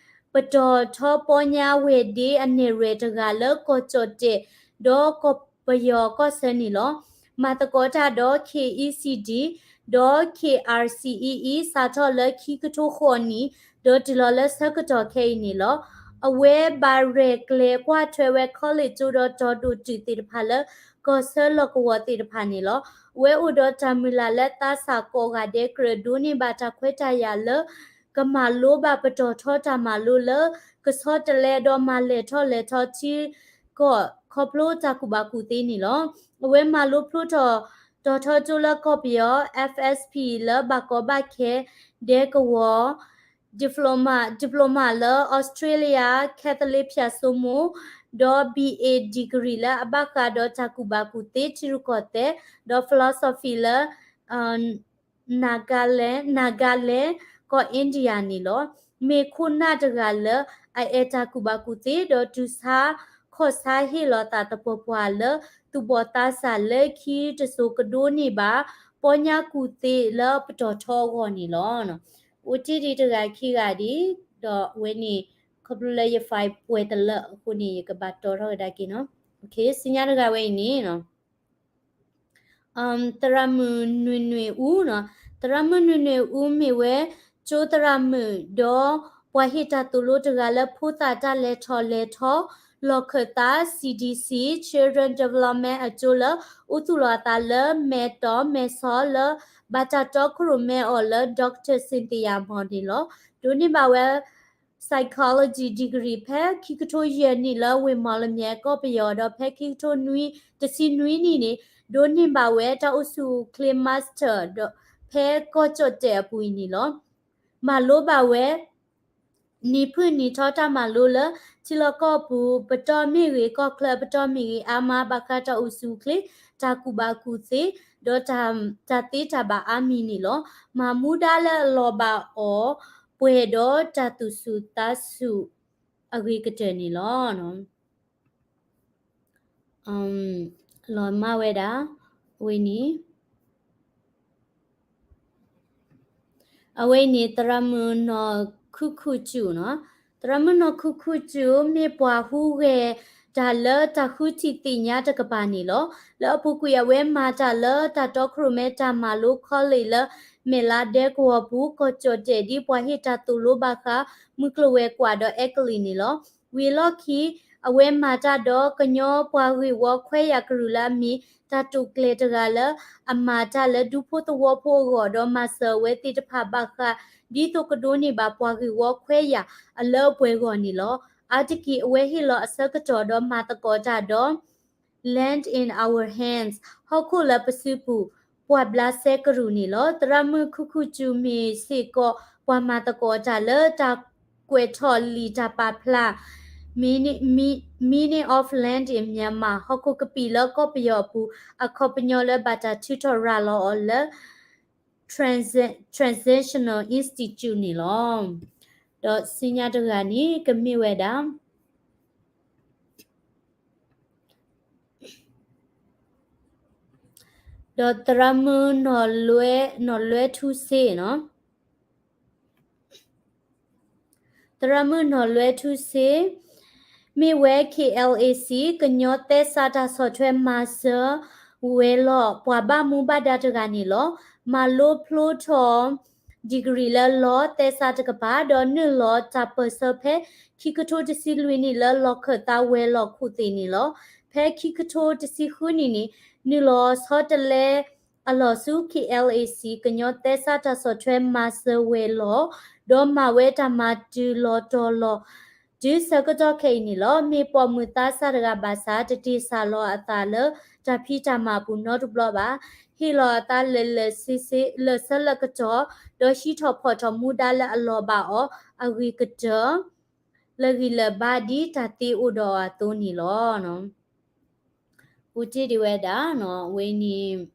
ပတီၢ်ထီပီညါဝဲၤဒ့အနဲၣ်ရွဲၣ်တဂၤလၢကီၢ်ကၠီၣ်တဲၣ် ဒီးကီၢ်ပယီၤကီၢ်ဆၢန့ၣ်လီၤ. မၤသကိးတၢ်ဒီး ခ့အံစံၣ်ဒံၣ် ဒီး ခ့အၣ်စံၣ်အံအံ စးထီၣ်လၢခံကထိဃိးနံၣ် ဒီးတုၤလီၤလၢဆၢကတီၢ်ခဲအံၤန့ၣ်လီၤ. အဝဲဘၣ်ရဲၣ်ကျဲၤကွၢ်ထွဲဝဲ college ကၠိဒီးတီၤဒိၣ်တုာ်သ့ၣ်တဖၣ်လၢ ကီၢ်ဆၢလီၢ်ကဝီၤသ့ၣ်တဖၣ်န့ၣ်လီၤ. အဝဲအိၣ်ဒီးတၢ်မုၢ်လၢ်လၢသးစၢ်ကိးဂၤဒဲးကြၢးဒိးန့ၢ်ဘၣ်တၢ်ခွဲးတၢ်ယာ်လၢ ကမၤလိဘၣ်ပတီၢ်ထီတၢ်မၤလိလၢ ကဆီတလဲဒီးမၤလဲၤထီၣ်လဲၤထီထံကီၢ်ခီဖျိတၢ်ကူၣ်ဘၣ်ကူၣ်သ့န့ၣ်လီၤ. အဝဲမၤလိဖျိထီၣ်တီၤထီကၠိလၢကီၢ်ပယီၤ F S P လၢဘၣ်ကီဘၣ်ခဲဒဲကဝီၤ diploma diploma လၢ Australia Catholic ဖၠၣ်စိမိၤ ဒီး B A degree လၢအဘၣ်ဃးဒီးတၢ်ကူၣ်ဘၣ်ကူၣ်သ့ထံရူၢ်ကီၢ်သဲး ဒီး philosophy လၢ Nagaland Nagaland ကီၢ် India န့ၣ်လီၤ. မ့ၢ်ခိၣ်နၢ်တဂၤလၢအအဲၣ်တၢ်ကူၣ်ဘၣ်ကူၣ်သ့ ဒီးတုၤဆါခီၣ်ဆါဟ့ၣ်လီၤသးသပှၢ်ပှၢ်လၢ သူၣ်ဘီၣ်သးစၢ်လၢခံတစိၤကဒိးန့ၢ်ဘၣ် ပီညါကူၣ်သ့လၢပတီၢ်ထီအဂီၢ်န့ၣ်လီၤ. အိၣ်တ့ၢ်ဒံးတဂၤခံဂၤဒံး ဒီးအဝဲန့ၣ် ခီဖျိလၢယ file ပှဲၤတလၢအဃိန့ၣ် ယကဘၣ်တီထီၣ်ကဒါက့ၤနီၤ. စံညါတဂၤဝဲအံၤန့ၣ် သရၣ်မုၣ်နွံနွံအူနီၤ, သရၣ်မုၣ်နွံနွံအူမ့ၢ်ဝဲ ကၠိသရၣ်မုၣ် ဒီးပှၤဟ့ၣ်တၢ်သိၣ်လိတဂၤလၢဖိသၣ်တၢ်လဲၤထီၣ်လဲၤထီ လီၢ်ခၢၣ်သး C D C Children Development အကၠိလၢ အိၣ်သူၣ်လီၤအသးလၢမဲာ်တီၢ်မဲာ်ဆီးလၢ ဘၣ်တၢ်တီခိၣ်ရိၣ်မဲအီၤလၢ Doctor Cynthia Mao န့ၣ်လီၤ. ဒိးန့ၢ်ဘၣ်ဝဲ psychology degree ဖဲခံကထိယဲၢ်နံၣ်လၢဝ့ၢ်မီၣ်လမၠဲၣ်ကီၢ်ပယီၤ ဒီးဖဲခံကထိနွံ တဆံနွံနံၣ်န့ၣ် ဒိးန့ၢ်ဘၣ်ဝဲတၢ်အိၣ်ဆူၣ်အိၣ်ချ့ master ဒီးဖဲကီၢ်ကၠီၣ်တဲၣ်အပူၤအံၤန့ၣ်လီၤ. မၤလိဘၣ်ဝဲ နံၤဖုၣ်နံၤထီတၢ်မၤလိလၢ ထံလီၢ်ကီၢ်ပူၤပတီၢ်မ့ၢ်ဂ့ၤ ကီၢ်ချၢပတီၢ်မ့ၢ်ဂ့ၤ အါမးဘၣ်ဃးတၢ်အိၣ်ဆူၣ်အိၣ်ချ့ တၢ်ကူၣ်ဘၣ်ကူၣ်သ့ ဒီးတၢ်သ့တၢ်ဘၣ်အါမံၤန့ၣ်လီၤ. မၤမူဒါလၢအလီၤဘၣ်အီၤ ပှဲၤဒီးတၢ်သူၣ်ဆူၣ်သးဆူၣ်အဂ့ၤကတၢၢ်န့ၣ်လီၤ. လီၤမၢ်ဝဲဒၣ် အဝဲန့ၣ် အဝဲအံၤန့ၣ် သရၣ်မုၣ်နီၢ်ခုခူၣ်စူၣ်နီၤ, သရၣ်မုၣ်နီၢ်ခုခူၣ်စူၣ် မ့ၢ်ပှၤဟူးဂဲၤ တၢ်လၢတၢ်ဃုထံၣ်သ့ၣ်ညါတကပၤန့ၣ်လီၤ. လၢအပူၤကွံာ်အဝဲမၤတၢ်လၢတၢ်တီခိၣ်ရိၣ်မဲတၢ်မၤလိ college လၢမဲၢ်လါဒဲကဝီၤပူၤ ကီၢ်ကၠီၣ်တဲၣ်ဒ်ပှၤဟ့ၣ်တၢ်သိၣ်လိဘၣ်ဃး မုၢ်ကျိၤဝဲၤကွာ်ဒီးအဲကလံးန့ၣ်လီၤ. ဝံၤအလီၢ်ခံ အဝဲမၤတၢ်ဒီးကညီပှၤဂ့ၢ်ဝီခွဲးယာ်ကရူၢ်လၢအမ့ၢ် တၢ်တိာ်ကျဲၤတဂၤလၢ အမၤတၢ်လၢဒူဖိသဝီဖိအဂီၢ် ဒီးမၤစၢၤအဝဲသ့ၣ်တဖၣ်ဘၣ်ဃး ဒ်သိးကဒိးန့ၢ်ဘၣ်ပှၤဂ့ၢ်ဝီခွဲးယာ်အလၢအပှဲၤအဂီၢ်န့ၣ်လီၤ. အါတက့ၢ်အဝဲဟ့ၣ်လီၤအဆၢကတီၢ်ဒီးမၤသကိးတၢ်ဒီး Land in Our Hands ဟီၣ်ခိၣ်လၢပစုပူၤ ပှၢ်ဘျါစဲကရူၢ်န့ၣ်လီၤ. သရၣ်မုၣ်ခူၣ်ခူၣ်စူၤမ့ၢ်စ့ၢ်ကီး ပှၤမၤသကိးတၢ်လၢတၢ်ကွဲးထီၣ်လံာ်တၢ်ပာ်ဖျါ Meaning of Land in Myanmar ဟီၣ်ခိၣ်ကပံာ်လၢကီၢ်ပယီၤအပူၤ အခီပညီလၢဘၣ်တၢ်ထုးထီၣ်ရၤလီၤအီၤလၢ Transitional Institute န့ၣ်လီၤ. ဒီးဆူညါတဂၤန့ၣ် ကမ့ၢ်ဝဲဒၣ် ဒီးသရၣ်မုၣ်နီၢ်လွဲ နီၢ်လွဲထူစ့နီၤ, သရၣ်မုၣ်နီၢ်လွဲထူစ့ မ့ၢ်ဝဲ K L A C ကညီသဲစးတၢ်ဆီၣ်ထွဲမၤစၢၤဝဲၤလီၢ် ပှၤဘၣ်မူဘၣ်ဒါတဂၤန့ၣ်လီၤ. မၤလိဖျိထီၣ် degree လၢလီၢ်သဲစးတကပၤ ဒီးနုာ်လီၤတၢ်ပၢၢ်ဆၢဖဲ ခံကထိတဆံလွံၢ်နံၣ်လၢ လီၢ်ခၢၣ်သးဝဲၤလီၢ်ခိၣ်သ့ၣ်န့ၣ်လီၤ. ဖဲခံကထိတဆံဃုနံၣ်န့ၣ် နုာ်လီၤဆီတလဲအလီၢ်ဆူ K L A C ကညီသဲစးတၢ်ဆီၣ်ထွဲမၤစၢၤဝဲၤလီၢ် ဒီးမၤဝဲတၢ်မၤတုၤလီၤတီၤလီၤ တုၤဆၢကတီၢ်ခဲအံၤန့ၣ်လီၤ. မ့ၢ်ပိာ်မုၣ်သးစၢ်တဂၤဘၣ်ဆၣ် တတ့ၢ်စၢ်လီၤအသးလၢတၢ်ဖံးတၢ်မၤအပူၤနီတဘျီဘၣ်. ဟ့ၣ်လီၤအသးလၢာ်လၢာ်ဆ့ဆ့ လၢာ်ဆၢလၢာ်ကတီၢ် ဒီးဟံးထီၣ်ဖီၣ်ထီၣ်မူဒါလၢအလီၤဘၣ်အီၤအဂ့ၤကတၢၢ် လၢဂံၢ်လၢာ်ဘါဒ်တၢ်သ့အိၣ်ဒီးအီၤအသိးန့ၣ်လီၤ. အိၣ်တ့ၢ်ဒံးဝဲဒၣ်နီၤ အဝဲန့ၣ်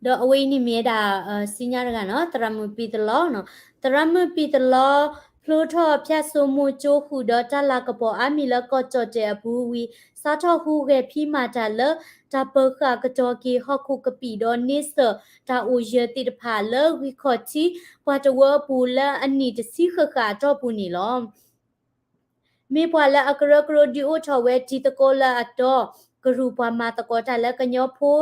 ဒီးအဝဲအံၤန့ၣ်မ့ၢ်ဝဲဒၣ် စံညါတဂၤနီၤ သရၣ်မုၣ်ပံၤသလီနီၤ, သရၣ်မုၣ်ပံၤသလီ ဖျိထီၣ်ဖၠၣ်စိမိၤကၠိဃုာ်ဒီးတၢ်လၤကပီၤအါမံၤလၢကီၢ်ကၠီၣ်တဲၣ်အပူၤဝံၤ စးထီၣ်ဟူးဂဲၤဖံးမၤတၢ်လၢ တၢ်ပၢၤဃာ်ကတီၤက့ၤဟီၣ်ခိၣ်ကပံာ်ဒီးန့ဆၢၣ်တၢ်အိၣ်ယၢၤသ့ၣ်တဖၣ်လၢဂံၢ်ခီၣ်ထံး ပှၤတဝၢအပူၤလၢအနံၣ်တဆံဃၣ်ဃၣ်အတီၢ်ပူၤန့ၣ်လီၤ. မ့ၢ်ပှၤလၢအကရၢကရိဒုးအိၣ်ထီၣ်ဝဲတံၤသကိးလၢအတီ ကရူၢ်ပှၤမၤသကိးတၢ်လၢကညီဖိ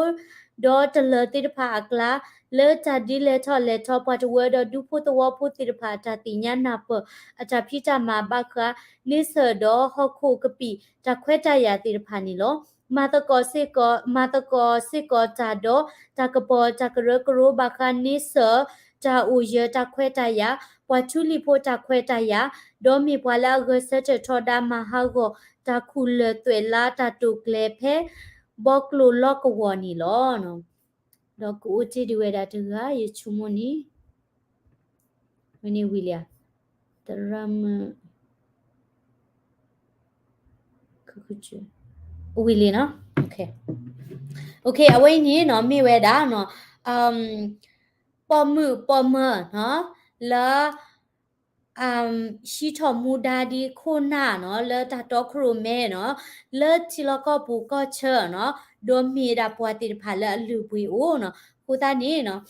ဒီးတလၢၤသ့ၣ်တဖၣ်အကျါ လၢတၢ်ဒုးလဲၤထီၣ်လဲၤထီ ပှၤတဝၢဒီးဒူဖိသဝီဖိသ့ၣ်တဖၣ်အတၢ်သ့ၣ်ညါနၢ်ပၢၢ် အတၢ်ဖံးတၢ်မၤဘၣ်ဃး န့ဆၢၣ်ဒီးဟီၣ်ခိၣ်ကပံာ်တၢ်ခွဲးတၢ်ယာ်သ့ၣ်တဖၣ်န့ၣ်လီၤ. မၤသကိးစ့ၢ်ကီး မၤသကိးစ့ၢ်ကီးတၢ်ဒီးတၢ်ကပီၤတၢ်ကရၢကရိဘၣ်ဃးန့ဆၢၣ် တၢ်အိၣ်ယၢၤတၢ်ခွဲးတၢ်ယာ် ပှၤထူလံၤဖိတၢ်ခွဲးတၢ်ယာ် ဒီးမ့ၢ်ပှၤလၢအဂဲၤဆၢထၢၣ်ထီဒါမၤဟးဂီၤ တၢ်ခူၣ်လၢၢ်သွဲးလါတၢ်တိာ်ကျဲၤဖဲ ဘီကျိၤလီၢ်ကဝီၤန့ၣ်လီၤ. ဒီးကအိၣ်တ့ၢ်ဒံးဝဲဒၣ်တဂၤ ယဆိကမိၣ်န့ၣ် ဝဲန့ၣ်ဝံၤလံဧါ, သရၣ်မုၣ် ဝံၤလံနီၤ. အဝဲအံၤန့ၣ်နီၤ မ့ၢ်ဝဲဒၣ်နီၤ ပိာ်မုၣ်ပိာ်မၢၤနီၤ လၢ ဟံးထီၣ်မူဒါဒ်ခိၣ်နၢ်နီၤ လၢတၢ်တီခိၣ်ရိၣ်မဲနီၤ လၢထံလီၢ်ကီၢ်ပူၤကီၢ်ဆၢနီၤ ဒီးမ့ၢ်ဝဲဒၣ်ပှၤသ့ၣ်တဖၣ်လၢအလုၢ်အပှ့ၤအိၣ်နီၤ. အဃိသတးန့ၣ်နီၤ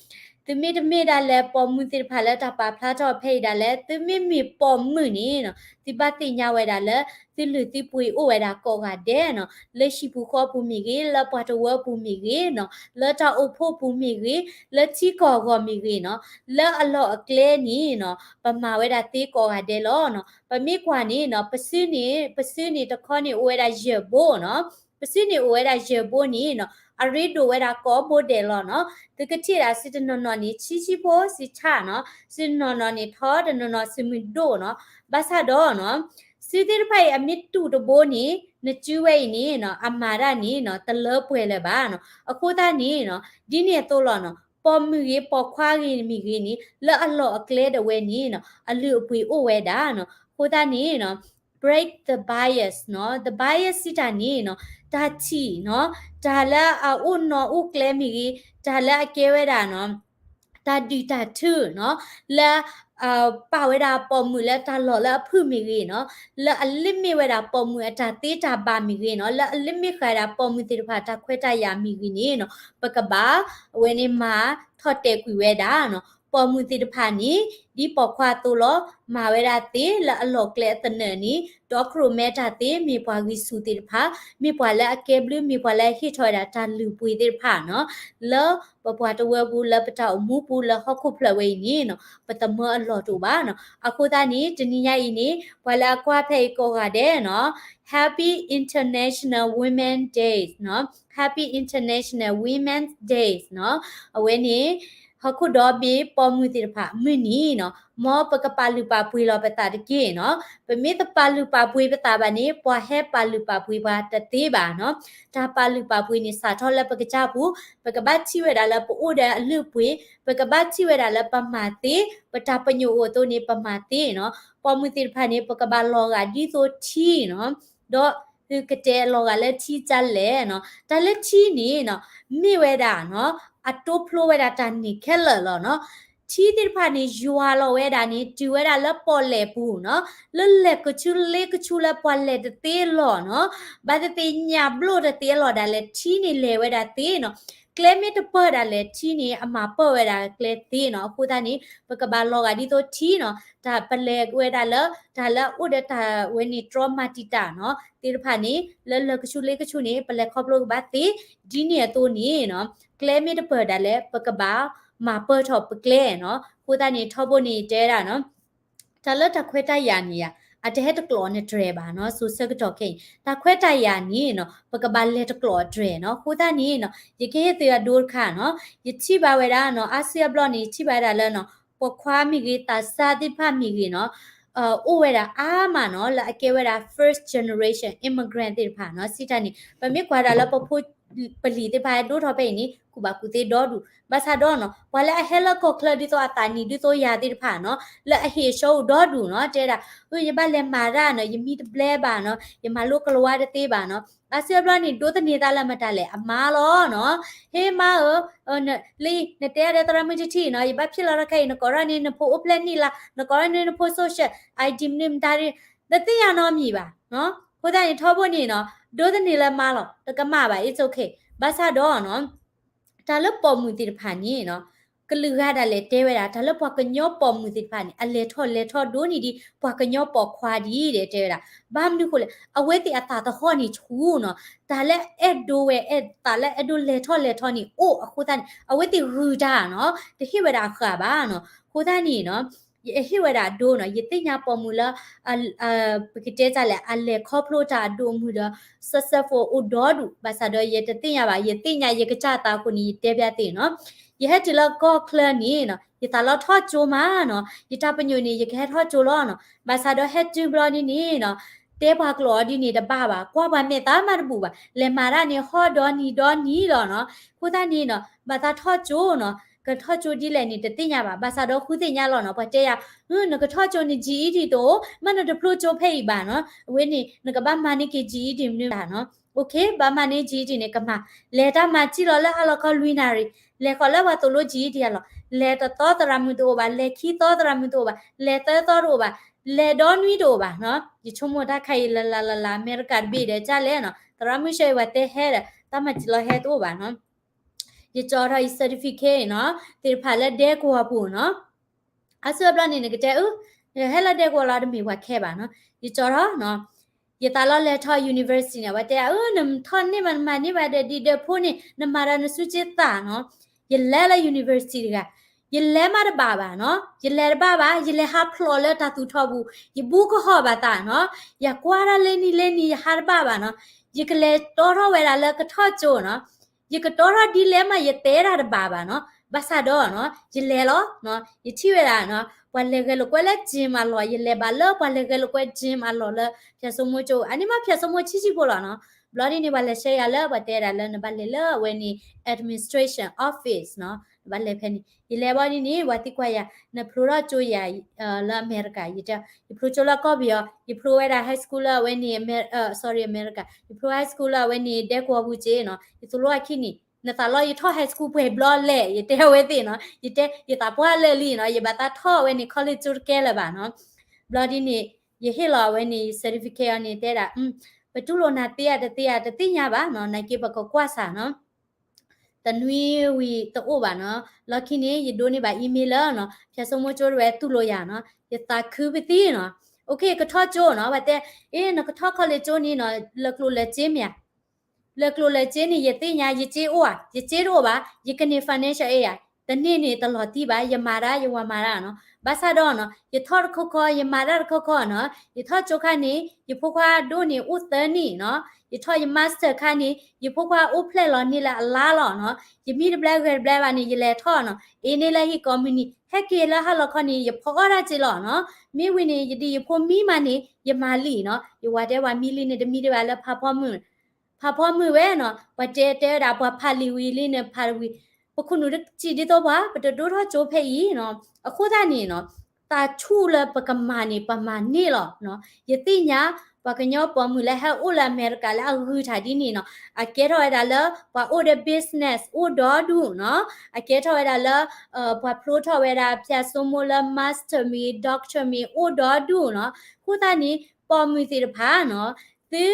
သုမ့တမ့ၢ်ဒၣ်လဲာ်ပိာ်မုၣ်သ့ၣ်တဖၣ်လၢတၢ်ပာ်ဖျါထီၣ်ဖဲအံၤဒၣ်လဲာ် သုမ့မ့ၢ်ပိာ်မုၣ်န့ၣ်နီၤ သုဘၣ်သ့ၣ်ညါဝဲဒၣ်လၢ သုလုၢ်သုပှ့ၤအိၣ်ဝဲဒၣ်ကိးဂၤဒဲးနီၤ လၢဟံၣ်ပူၤဃီပူၤမ့ၢ်ဂ့ၤ လၢပှၤတဝၢပူၤမ့ၢ်ဂ့ၤနီၤ လၢတၢ်အိၣ်ဖှိၣ်ပူၤမ့ၢ်ဂ့ၤ လၢထံကီၢ်အဂီၢ်မ့ၢ်ဂ့ၤနီၤ လၢအလီၢ်အကျဲန့ၣ်နီၤ ပမၤဝဲဒၣ်သ့ကိးဂၤဒဲးလီၤနီၤ. ပမ့ၢ်ကွၢ်န့ၣ်နီၤ ပစုန့ၣ် ပစုန့ၣ်တခီန့ၣ်အိၣ်ဝဲဒၣ်ယဲၢ်ဘိနီၤ ပစုန့ၣ်အိၣ်ဝဲဒၣ်ယဲၢ်ဘိန့ၣ်နီၤ အရ့ဒိၣ်ဝဲဒၣ်ကိးဘိဒဲးလီၤနီၤ. သုကထံၣ်ဒၣ်စုတနီၤနီၤန့ၣ် ဆံးဆံးဖိစံးဆၣ်နီၤ စုတနီၤနီၤန့ၣ် ထီတနီၤနီၤစုမုၢ်ဒိၣ်နီၤ. ဘၣ်ဆၣ်ဒီးနီၤ စုသ့ၣ်တဖၣ်အံၤအမ့ၢ်တူၢ်တဘိန့ၣ် နစုဝဲအံၤန့ၣ်နီၤ အမၤတၢ်န့ၣ်နီၤ တလၢပှဲၤလၢၤဘၣ်နီၤ. အဃိသတးန့ၣ်နီၤ ဒ်န့ၣ်အသိးလီၤနီၤ ပိာ်မုၣ်ဂ့ၤပိာ်ခွါဂ့ၤမ့ၢ်ဂ့ၤန့ၣ် လၢအလီၢ်အကျဲဒၣ်ဝဲန့ၣ်နီၤ အလုၢ်အပှ့ၤအိၣ်ဝဲဒၣ်နီၤ. အဃိသတးန့ၣ်နီၤ break the bias နီၤ the bias စံးတၢ်န့ၣ်နီၤ တၢ်ထံၣ်နီၤ တၢ်လၢအအိၣ်နီၢ်အိၣ်ကျဲမ့ၢ်ဂ့ၤ တၢ်လၢအကဲဝဲဒၣ်နီၤ တၢ်ဒုၣ်တၢ်ထုနီၤ လၢ ပာ်ဝဲဒၣ်ပိာ်မုၣ်လၢတၢ်လီၢ်လၢအဖုၣ်မ့ၢ်ဂ့ၤနီၤ လၢအလၢမ့ၢ်ဝဲဒၣ်ပိာ်မုၣ်အတၢ်သ့တၢ်ဘၣ်မ့ၢ်ဂ့ၤနီၤ လၢအလၢမ့ၢ်ဃာ်ဒၣ်ပိာ်မုၣ်သ့ၣ်တဖၣ်တၢ်ခွဲးတၢ်ယာ်မ့ၢ်ဂ့ၤန့ၣ်နီၤ ပကဘၣ် အဝဲန့ၣ်မၤထီၣ်တဲာ်ကွံာ်ဝဲဒၣ်နီၤ ပိာ်မုၣ်သ့ၣ်တဖၣ်န့ၣ် ဒ်ပိာ်ခွါအသိးလီၤ. မၤဝဲဒၣ်သ့လၢအလီၢ်ကျဲအသနၢၣ်န့ၣ် ဒီးခရိၣ်မဲတၢ်သ့ မ့ၢ်ပှၤဂံၢ်ဆူၣ်သ့ၣ်တဖၣ်, မ့ၢ်ပှၤလၢအကဲဘျုး မ့ၢ်ပှၤလၢအဟ့ၣ်ထီၣ်ဝဲဒၣ်တၢ်လုၢ်ပှ့ၤသ့ၣ်တဖၣ်နီၤ, လၢပပှၤတဝၢပူၤ လၢပတၢ်အိၣ်မူပူၤ လၢဟီၣ်ခိၣ်ဖျၢၣ်ဝဲအံၤန့ၣ်နီၤ ပသမၢအလီၢ်တအိၣ်ဘၣ်နီၤ. အဃိသတးန့ၣ် တနံၤညါအံၤန့ၣ် ပှၤလၢအကွၢ်ဖဲအံၤကိးဂၤဒဲးနီၤ Happy International Women's Day နီၤ, Happy International Women's Day နီၤ. အဝဲန့ၣ် ဟီၣ်ခိၣ်ဒီဘ့ၣ်ပိာ်မုၣ်သ့ၣ်တဖၣ် မုၢ်နံၤနီၤ မ်ပကပာ်လုၢ်ပာ်ပှ့ၤလီၤပသးတက့ၢ်နီၤ. ပမ့ၢ်တပာ်လုၢ်ပာ်ပှ့ၤပသးဘၣ်န့ၣ် ပှၤဟဲပာ်လုၢ်ပာ်ပှ့ၤပှၤတသ့ဘၣ်နီၤ. တၢ်ပာ်လုၢ်ပာ်ပှ့ၤန့ၣ် စးထီၣ်လၢပကစၢ်ပူၤ, ပကဘၣ်ထံၣ်ဝဲဒၣ်လၢပအိၣ်ဒီးအလုၢ်အပှ့ၤ, ပကဘၣ်ထံၣ်ဝဲဒၣ်လၢပမၤသ့, ပတၢ်ပညိၣ်အိၣ်အသိးန့ၣ် ပမၤသ့နီၤ. ပိာ်မုၣ်သ့ၣ်တဖၣ်န့ၣ် ပကဘၣ်လီၤဂာ်ဒ်သိးထံနီၤ. ဒီးသုကတဲလီၤဂာ်လၢထံဒ်လဲၣ်နီၤ. တၢ်လၢထံန့ၣ်နီၤ မ့ၢ်ဝဲဒၣ်နီၤ အတိဖျိဝဲဒၣ်တၢ်န့ၢ်ခဲလၢာ်လီၤနီၤ. ထံသ့ၣ်တဖၣ်န့ၣ် ယွၤလီၤဝဲဒၣ်န့ၣ် တုၤဝဲဒၣ်လၢပီၣ်လဲၣ်ပူၤနီၤ, လၢလဲၤကဆူလ့ကဆူလၢပှၤလဲၤတသ့အလီၢ်နီၤ, ဘၣ်သ့ၣ်သ့ၣ်ညၣ်ဘျိၣ်တသ့အလီၢ်ဒၣ်လဲာ် ထံန့ၣ်လဲၤဝဲဒၣ်သ့နီၤ. ကျဲမ့ၢ်တပၢၢ်ဒၣ်လဲာ် ထံန့ၣ် အမၤပၢၢ်ဝဲဒၣ်ကျဲသ့နီၤ. အဃိသတးန့ၣ် ပကဘၣ်လီၤဂာ်ဒ်သိးထံနီၤ. တၢ်ပလဲၤဝဲဒၣ်လၢ တၢ်လၢအအိၣ်ဒီးတၢ်ဝဲန့ၣ် တြီမၤတံာ်တာ်နီၤ သ့ၣ်တဖၣ်န့ၣ် လၢလၢကဆူလ့ကဆူန့ၣ် ပလဲၤခီဖျိကဘၣ်သ့, ဒ်န့ၣ်အသိးန့ၣ်နီၤ ကျဲမ့ၢ်တပၢၢ်ဒၣ်လဲာ် ပကဘၣ်မၤပၢၢ်ထီၣ်ပကျဲနီၤ. အဃိသတးန့ၣ် ထီဘိန့ၣ်တဲဒၣ်နီၤ တၢ်လၢတၢ်ခွဲးတၢ်ယာ်န့ၣ်ယါ အတဟဲတကျိးနတြဲၤဘၣ်နီၤ. စိၤဆၢကတီၢ်ခဲအံၤ တၢ်ခွဲးတၢ်ယာ်န့ၣ်နီၤ ပကဘၣ်လဲၤတကျိးအတြဲၤနီၤ. အဃိသတးန့ၣ်နီၤ ယကဟ့ၣ်သုအဒိတခါနီၤ. ယထံၣ်ဘၣ်ဝဲဒၣ်နီၤ အါစုအါဘျီန့ၣ် ယထံၣ်ဘၣ်ဝဲဒၣ်လၢနီၤ ပိာ်ခွါမ့ၢ်ဂ့ၤ သးစၢ်သ့ၣ်တဖၣ်မ့ၢ်ဂ့ၤနီၤ အိၣ်ဝဲဒၣ်အါမးနီၤ လၢအကဲဝဲဒၣ် first generation immigrant သ့ၣ်တဖၣ်နီၤ. စံးတၢ်န့ၣ် ပမ့ၢ်ကွၢ်ဒၣ်လၢပဖိပလံၤသ့ၣ်တဖၣ်ဟဲဒိၣ်ထီၣ်ဖဲအံၤန့ၣ် ကူၣ်ဘၣ်ကူၣ်သ့ဒီဒူၣ် ဘၣ်ဆၣ်ဒီးနီၤ ပှၤလၢအဟဲလၢကီၢ်ချၢဒ်သိးအသးနံၣ်ဒ်သိးယၤသ့ၣ်တဖၣ်နီၤ လၢအဟ့ၣ်အဆှီအိၣ်ဒီဒူၣ်နီၤ တဲဒၣ် အၢ ယဘၣ်လဲၤမၤတၢ်နီၤ ယမံတဘျဲဘၣ်နီၤ ယမၤလိကလၤဝါတသ့ဘၣ်နီၤ အါစုအါဘျီန့ၣ် ဒိးသန့ၤသးလၢမတၤလဲၣ် အမါလီၤနီၤ. ဟ့မါဧၢ လံ နတဲအါဒီးသရၣ်မုၣ်တထံၣ်နီၤ ယဘၣ်ဖံးလီၤတၢ်ခဲအံၤ နကိးထီၣ်န့ၣ် နဖိအိၣ်ဖျဲၣ်နံၣ်လါ နကိးထီၣ်န့ၣ် နဖိ social ID မနုၤမတၤ တသ့ၣ်ညါနီတမံၤဘၣ်နီၤ. အဃိသတးန့ၣ် ထီဘိန့ၣ်နီၤ ဒိးသန့ၤလၢမါလီၤ တကမၣ်ဘၣ် it's okay. ဘၣ်ဆၣ်ဒီးနီၤ တၢ်လၢပိာ်မုၣ်သ့ၣ်တဖၣ်န့ၣ်နီၤ ကလုာ်ဂၤဒၣ်လဲာ်တဲဝဲဒၣ် တၢ်လၢပှၤကညီပိာ်မုၣ်သ့ၣ်တဖၣ်န့ၣ် အလဲၤထီၣ်လဲၤထီဒိၣ်န့ၢ်ဒံး ပှၤကညီပိာ်ခွါဒ်ဒီးတဲဝဲဒၣ် ဘၣ်မနုၤဃိလဲၣ် အဝဲသ့ၣ်အသးသဟီၣ်န့ၣ်ဆူၣ်နီၤ တၢ်လၢအဲၣ်ဒိးဝဲ သးလၢအဲၣ်ဒိးလဲၤထီၣ်လဲၤထီန့ၣ် အိၣ်အဃိသတးန့ၣ် အဝဲသ့ၣ်ဂုာ်တၢ်နီၤ တဟ့ၣ်ဝဲဒၣ်အဃၣ်ဘၣ်နီၤ. အဃိသတးန့ၣ်နီၤ ယဟ့ၣ်ဝဲဒၣ်အဒိနီၤ ယသ့ၣ်ညါပိာ်မုၣ်လၢ ပကတဲတၢ်လဲၣ် အလဲၤခီဖျိတၢ်အဒိၣ်အမုၢ်ဒီး successful အိၣ်ဒီဒူၣ် ဘၣ်ဆၣ်ဒီးယတသ့ၣ်ညါဘၣ် ယသ့ၣ်ညါယကစၢ်သးအဃိန့ၣ် ယတဲဖျါသ့ၣ်နီၤ. ယဟဲတုၤလၢကီၢ်ချၢန့ၣ်နီၤ ယသးလီထီၣ်ကၠိမးနီၤ ယတၢ်ပညိၣ်န့ၣ် ယကဟဲထီၣ်ကၠိလီၤနီၤ ဘၣ်ဆၣ်ဒီးဟဲတုၤဘျီဒ်န့ၣ်နီၤ တဲပှၤကျိာ်အီၤဒ်န့ၣ်တဘၣ်ဘၣ် ကွၢ်ပှၤမဲာ်သးမးတဘူၣ်ဘၣ် လဲၤမၤတၢ်န့ၣ် ဟီၣ်ဒီနံၤဒီနံၤလီၤနီၤ. အဃိသတးန့ၣ်နီၤ ဘၣ်သးထီၣ်ကၠိနီၤ ကထီၣ်ကၠိဒ်လဲၣ်န့ၣ် တသ့ၣ်ညါဘၣ် ဘၣ်ဆၣ်ဒီးဃုသ့ၣ်ညါလီၤနီၤ ပှၤတဲယၤ နကထီၣ်ကၠိန့ၣ် GED တအိၣ် မ့ၢ်နတဖျိကၠိဖဲအံၤဘၣ်နီၤ အဝဲန့ၣ် နကဘၣ်မၤန့ၢ်က့ၤ GED မနုၤဘၣ်နီၤ OK ဘၣ်မၤန့ၢ် GED န့ၣ် ကမၤ လဲၤတၢ်မၤစံၣ်လီၤလၢဟါလီၤခီလွံၢ်နၣ်ရံၣ် လဲၤဃီၤလၢပှၤသိၣ်လိ GED အလီၢ် လဲၤတသီသရၣ်မုၣ်တအိၣ်ဘၣ် လဲၤခံသီသရၣ်မုၣ်တအိၣ်ဘၣ် လဲၤသၢသီတအိၣ်ဘၣ် လဲၤဒီနွံတအိၣ်ဘၣ်နီၤ. ယဆိကမိၣ်တၢ်ခါအံၤလၢလၢလၢလၢ အမဲရကၤတဘ့ၣ်ဒီးကၢ်လဲၣ်နီၤ သရၣ်မုၣ်ဆၢအံၤပှၤတဲဟဲဒီး တၢ်မၤစံၣ်လီၤဟဲတအိၣ်ဘၣ်နီၤ. ယကၠီထီၣ်ယ certificate နီၤ သ့ၣ်တဖၣ်လၢဒဲကဝီၤပူၤနီၤ. အါစုအါဘျီန့ၣ် နကတဲအၢ ဟဲလၢဒဲကဝီၤလီၤ တမ့ၢ်ပှၤခဲဘၣ်နီၤ. ယကၠီထီၣ်နီၤ ယသးလီၤလဲၤထီၣ် university န့ၣ် ပှၤတဲအၢ နထီၣ်န့ၢ်ဘၣ် နမၤန့ၢ်ဘၣ်ဒီးဒံးဒီးဖိန့ၣ် နမၤဒီးနစုက့သးနီၤ. ယလဲၤလၢ university တဂၤ ယလဲၤမးတဘၣ်ဘၣ်နီၤ. ယလဲၤတဘၣ်ဘၣ် ယလဲၤဟးဖျိးလၢတၢ်သူၣ်ထီၣ်ပူၤ ယဘူးကဟီၣ်ဘၣ်သးနီၤ. ယကွၢ်တၢ်လၢနံၤလၢနံၤ ယဟးတဘၣ်ဘၣ်နီၤ. ယကလဲၤတီထီၣ်ဝဲဒၣ်လၢကထီၣ်ကၠိနီၤ. ယကတီထီၣ်ဒ်လဲၣ်မး ယတဲတၢ်တဘၣ်ဘၣ်နီၤ. ဘၣ်ဆၣ်ဒီးနီၤ ယလဲၤလီၤနီၤ. ယထံၣ်ဝဲဒၣ်နီၤ ပှၤလဲၤဂဲၤလိာ်ကွဲလၢ gym အလီၢ် ယလဲၤဘၣ်လၢပှၤလဲၤဂဲၤလိာ်ကွဲ gym အလီၢ်လၢ ဖၠၣ်စိမိကၠိ အန့ၣ်မး ဖၠၣ်စိမိဆံးဆံးဖိလီၤနီၤ. ဘျီဒ်န့ၣ် ပှၤလဲၤဆှၢယၤလၢ ပှၤတဲဒၣ်လၢနဘၣ်လဲၤလၢအဝဲန့ၣ် administration office နီၤ နဘၣ်လဲၤဖဲန့ၣ် ယလဲၤဘၣ်ဒ်န့ၣ် ပှၤသံကွၢ်ယၤ နဖျိထီၣ်ကၠိယၤ လၢအမဲရကၤ ယတဲ ယဖျိကၠိလၢကီၢ်ပယီၤ ယဖျိဝဲဒၣ် high school လၢအဝဲန့ၣ် အမဲ sorry အမဲရကၤ ယဖျိ high school လၢအဝဲန့ၣ်ဒဲကဝီၤပူၤကၠ့နီၤ ယသိၣ်လိအခံန့ၣ် နသးလီယထီၣ် high school ပှဲၤဘျီလဲၣ် ယတဲဝဲသ့ၣ်နီၤ ယတဲ ယသးပှၢ်လၢာ်လံနီၤ ယဘၣ်သးထီၣ်အဝဲန့ၣ် college ကၠိတကဲလၢၤဘၣ်နီၤ ဘျီဒ်န့ၣ် ယဟ့ၣ်လီၤအဝဲန့ၣ် certificate အီၤန့ၣ် တဲဒၣ် ပတူၢ်လိာ်နၤသ့ဧါတသ့ဧါ တသ့ၣ်ညါဘၣ်နီၤ နာ်က့ပကကွၢ်စၢ်နီၤ တနွံဝံၤတအိၣ်ဘၣ်နီၤ. လီၢ်ခံန့ၣ် ယဒိးန့ၢ်ဘၣ် email လၢနီၤ ဖၠၣ်စိမိၢ်ကၠိတဝဲတူၢ်လိာ်ယၤနီၤ, ယသးခုပသံနီၤ. အိၣ်ခ့ ကထီၣ်ကၠိနီၤ, ပှၤတဲ အ့ နကထီၣ် college ကၠိန့ၣ်နီၤ လၢကျိၤလၢစ့မ့ၢ်ဧါ. လၢကျိၤလၢစ့န့ၣ် ယသ့ၣ်ညါ ယစ့အိၣ်ဧါ, ယစ့တအိၣ်ဘၣ်, ယကန့ၢ် financial aid ဧါ, တန့ၢ်န့ၣ်တလီၤတံၢ်ဘၣ်, ယမၤတၢ် ယဝၤမၤတၢ်နီၤ. ဘၣ်ဆၣ်ဒီးနီၤ ယထီၣ်တခီခီ ယမၤတၢ်တခီခီနီၤ, ယထီၣ်ကၠိခါန့ၣ် ယဖိခွါဒိၣ်န့ၢ်အိၣ်သၢနံၣ်နီၤ, ယထီၣ်ယ master ခါန့ၣ် ယဖိခွါအိၣ်ဖျဲၣ်လီၤန့ၢ်လၢအလါလီၤနီၤ, ယမံတဘျဲဂဲၤတဘျဲဘၣ်န့ၣ် ယလဲၤထီၣ်နီၤ, အ့န့ၣ်လၢဟံၣ်ကိးမုၢ်နံၤ ဟဲက့ၤလၢဟါလီၤခီန့ၣ် ယဖီအီၣ်တၢ်က့လီၤနီၤ. မ့ၢ်ဝံၤန့ၣ် ယဒ်ယဖိမံမးန့ၣ် ယမၤလံနီၤ, ယဝၤတဲဝဲမံလံန့ၣ် တမံဒံးဘၣ်လၢဖးဖီမုၢ် ဖးဖီမုၢ်ဝဲနီၤ, ပှၤတဲတဲဝဲဒၣ် ပှၤဖးလံာ်ဝံၤလံန့ၣ် ဖးဝံၤ ပခိၣ်နူာ်တစံးဒ်သိးပှၤ ပတဒိၣ်ထီၣ်ကၠိဖဲအံၤနီၤ. အဃိသတးန့ၣ်နီၤ တၢ်ဆူၣ်လၢပကမၤန့ၣ် ပမၤန့ၢ်လီၤနီၤ. ယသ့ၣ်ညါ ပှၤကညီပိာ်မုၣ်လၢဟဲအိၣ်လၢအမဲရကၤလၢအဂုၤထၢၣ်ဒ်န့ၣ်နီၤ, အကဲထီၣ်ဝဲဒၣ်လၢ ပှၤအိၣ်ဒီး business အိၣ်ဒီဒူၣ်နီၤ, အကဲထီၣ်ဝဲဒၣ်လၢ ပှၤဖျိထီၣ်ဝဲဒၣ် ဖၠၣ်စိမိၢ်လၢ master မ့ၢ် doctor မ့ၢ် အိၣ်ဒီဒူၣ်နီၤ. အဃိသတးန့ၣ် ပိာ်မုၣ်သ့ၣ်တဖၣ်နီၤ သု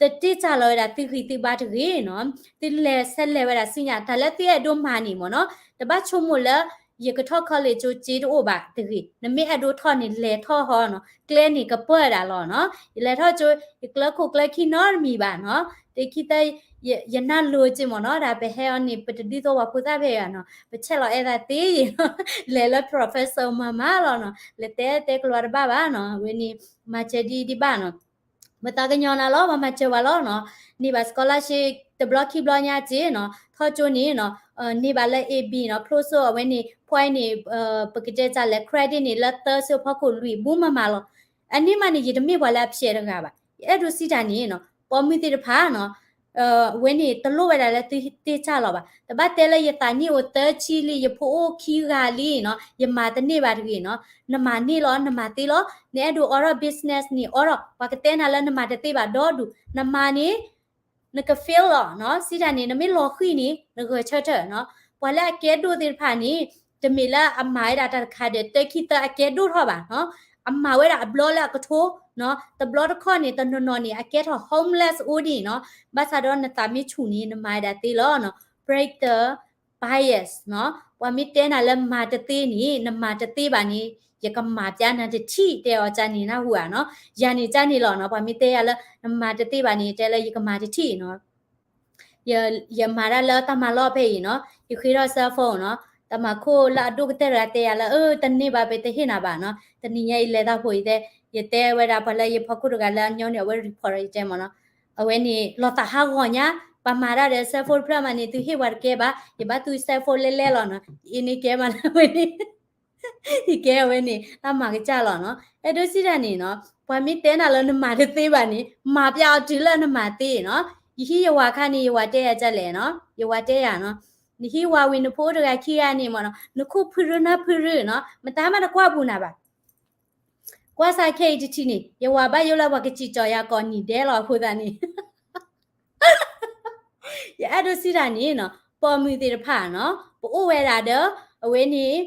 တတ့ၢ်စၢ်လီၤဝဲဒၣ်သုဂံၢ်သုဘါတဂ့ၤနီၤ, သုလဲၤဆဲးလဲၤဝဲဒၣ်ဆူညါ တၢ်လၢသုအဲၣ်ဒိးမၤန့ၣ်မ့ၢ်နီၤ, တဘၣ်ဆိကမိၣ်လၢ ယကထီၣ် college ကၠိစ့တအိၣ်ဘၣ်တဂ့ၤ, နမ့ၢ်အဲၣ်ဒိးထီၣ်န့ၣ် လဲၤထီၣ်ဟီနီၤ, ကျဲန့ၣ်ကပၢၢ်ဒၣ်လီၤနီၤ. ယလဲၤထီၣ်ကၠိ ယကျၢခိၣ်ကျၢခံနီတမံၤဘၣ်နီၤ, တခံသၢ ယနၢ်လိၤက့မ့ၢ်နီၤ, တၢ်ပဟဲအီၤန့ၣ် ပတဒ်သိးပှၤဖိသၣ်ဖဲအံၤနီၤ, ပဆဲးလီၤအဲၣ်သးသ့နီၤ, လဲၤလၢ professor မၤမၤလီၤနီၤ, လဲၤတဲတဲကလီၤတဘၣ်ဘၣ်နီၤ, အဝဲန့ၣ် မၤစၢၤဒ်ဒ်ဘၣ်နီၤ. ပသးကညီၤနၤလီၤ, ပှၤမၤစၢၤပှၤလီၤနီၤ, န့ၢ်ဘၣ် scholarship တဘျီခံဘျီညါက့နီၤ, ထီၣ်ကၠိန့ၣ်နီၤ, န့ၢ်ဘၣ်လၢ A B နီၤ, ဖျိစိအဝဲန့ၣ် point န့ၣ် ပကတဲစၢ်လဲၣ် credit န့ၣ် လၢသၢဆၢဖီခိၣ်လွံၢ်ဘူးမၤမၤလီၤ. အန့ၣ်မးန့ၣ် ယတမ့ၢ်ပှၤလၢအဖျဲးတဂၤဘၣ်, ယအဲၣ်ဒိးစံးတၢ်န့ၣ်နီၤ, ပိာ်မုၣ်သ့ၣ်တဖၣ်နီၤ အဝဲန့ၣ်တလိၣ်ဝဲဒၣ်လၢသုတ့ၢ်စၢ်လီၤဘၣ်. တဘၣ်တဲလၢယသးနံၣ်အိၣ်သၢဆံလံ, ယဖိအိၣ်ခံဂၤလံနီၤ, ယမၤတန့ၢ်ဘၣ်တဂ့ၤနီၤ, နမၤန့ၢ်လီၤ, နမၤသ့လီၤ, နအဲၣ်ဒိးအိးထီၣ် business န့ၣ် အိးထီၣ်, ပှၤကတဲနၤလၢနမၤတသ့ဘၣ်ဒီဒူၣ်, နမၤန့ၣ် နက fail လီၤနီၤ, စံးတၢ်န့ၣ် နမ့ၢ်လီၤဃံၤန့ၣ် နဂဲၤဆၢထၢၣ်နီၤ. ပှၤလၢအကဲဒိၣ်သ့ၣ်တဖၣ်န့ၣ် တမ့ၢ်လၢအမၤဝဲဒၣ်တၢ်တခါဒီး တၢခံသၢအကဲဒိၣ်ထီၣ်ဘၣ်နီၤ, အမၤဝဲဒၣ်အဘျီလၢအကထိနီၤ, တဘျီတခီၣ်န့ၣ် တနီၤနီၤန့ၣ် အကဲထီၣ် homeless အိၣ်ဒံးနီၤ, ဘၣ်ဆၣ်ဒီးနသးမ့ၢ်ဆူၣ်န့ၣ် နမၤဝဲဒၣ်သ့လီၤနီၤ, break the bias နီၤ. ပှၤမ့ၢ်တဲနၤလၢမၤတသ့န့ၣ် နမၤတသ့ဘၣ်န့ၣ် ယကမၤပျါနၤတထံၣ် တဲအီၤကန့ၣ်နၢ်ဟူဧါနီၤ. ယၤန့ၣ်ကန့ၣ်လီၤနီၤ, ပှၤမ့ၢ်တဲယၤလၢ နမၤတသ့ဘၣ်န့ၣ် တဲလၢယကမၤတထံၣ်နီၤ. ယမၤတၢ်လၢတၢ်မၤလီၢ်ဖဲအံၤနီၤ, ယဃ့ထီၣ် cell phone နီၤ, တၢ်မၤခိၣ်လၢအဒိၣ်ကတၢၢ်တဂၤတဲယၤလၢ အၢ တန့ၢ်ဘၣ် ပတဟ့ၣ်နၤဘၣ်နီၤ. တနံၤညါအံၤလဲၤသးဖိအံၤတဲ, ယတဲဝဲဒၣ်ပှၤလၢယဖီခိၣ်တဂၤလၢအညီန့ၣ် အဝဲ report ယတဲမ့ၢ်နီၤ. အဝဲန့ၣ် လီၤသးဟးဂီၤညါ, ပှၤမၤတၢ်ဒီး cell phone တဖျၢၣ်မးန့ၣ် သုဟ့ၣ်ပှၤတကဲဘၣ်, ယဘၣ်သူ cell phone လဲလဲလီၤနီၤ. အံၤန့ၣ်ကဲမးလၢအဝဲန့ၣ် ယကဲအဝဲန့ၣ် တၢ်မၤကစၢ်လီၤနီၤ. အဲၣ်ဒိးစံးတၢ်န့ၣ်နီၤ, ပှၤမ့ၢ်တဲနၤလၢနမၤတသ့ဘၣ်န့ၣ် မၤပျၢ်အီၤတုၤလၢနမၤသ့နီၤ. ယဟံးယဝၤခါန့ၣ် ယဝၤတဲယၤကလဲၣ်နီၤ, ယဝၤတဲယၤနီၤ, နဟံးဝၤဝံၤနဖိအိၣ်တဂၤခံဂၤန့ၣ်မ့ၢ်နီၤ, နခိၣ်ဖုရူနၢ်ဖုရူနီၤ, မတၤမးတကွၢ်ပူၤနၤဘၣ်. ကွၢ်စးခဲအံၤတထံၣ်န့ၣ် ယဝၤဘၣ်ယိၣ်လၢပှၤကစံၣ်ကၠီၤယၤကိးနံၤဒဲးလီၤအဃိသတးန့ၣ် ယအဲၣ်ဒိးစံးတၢ်န့ၣ်နီၤ, ပိာ်မုၣ်သ့ၣ်တဖၣ်နီၤ, ပအိၣ်ဝဲဒၣ်ဒီး အဝဲန့ၣ်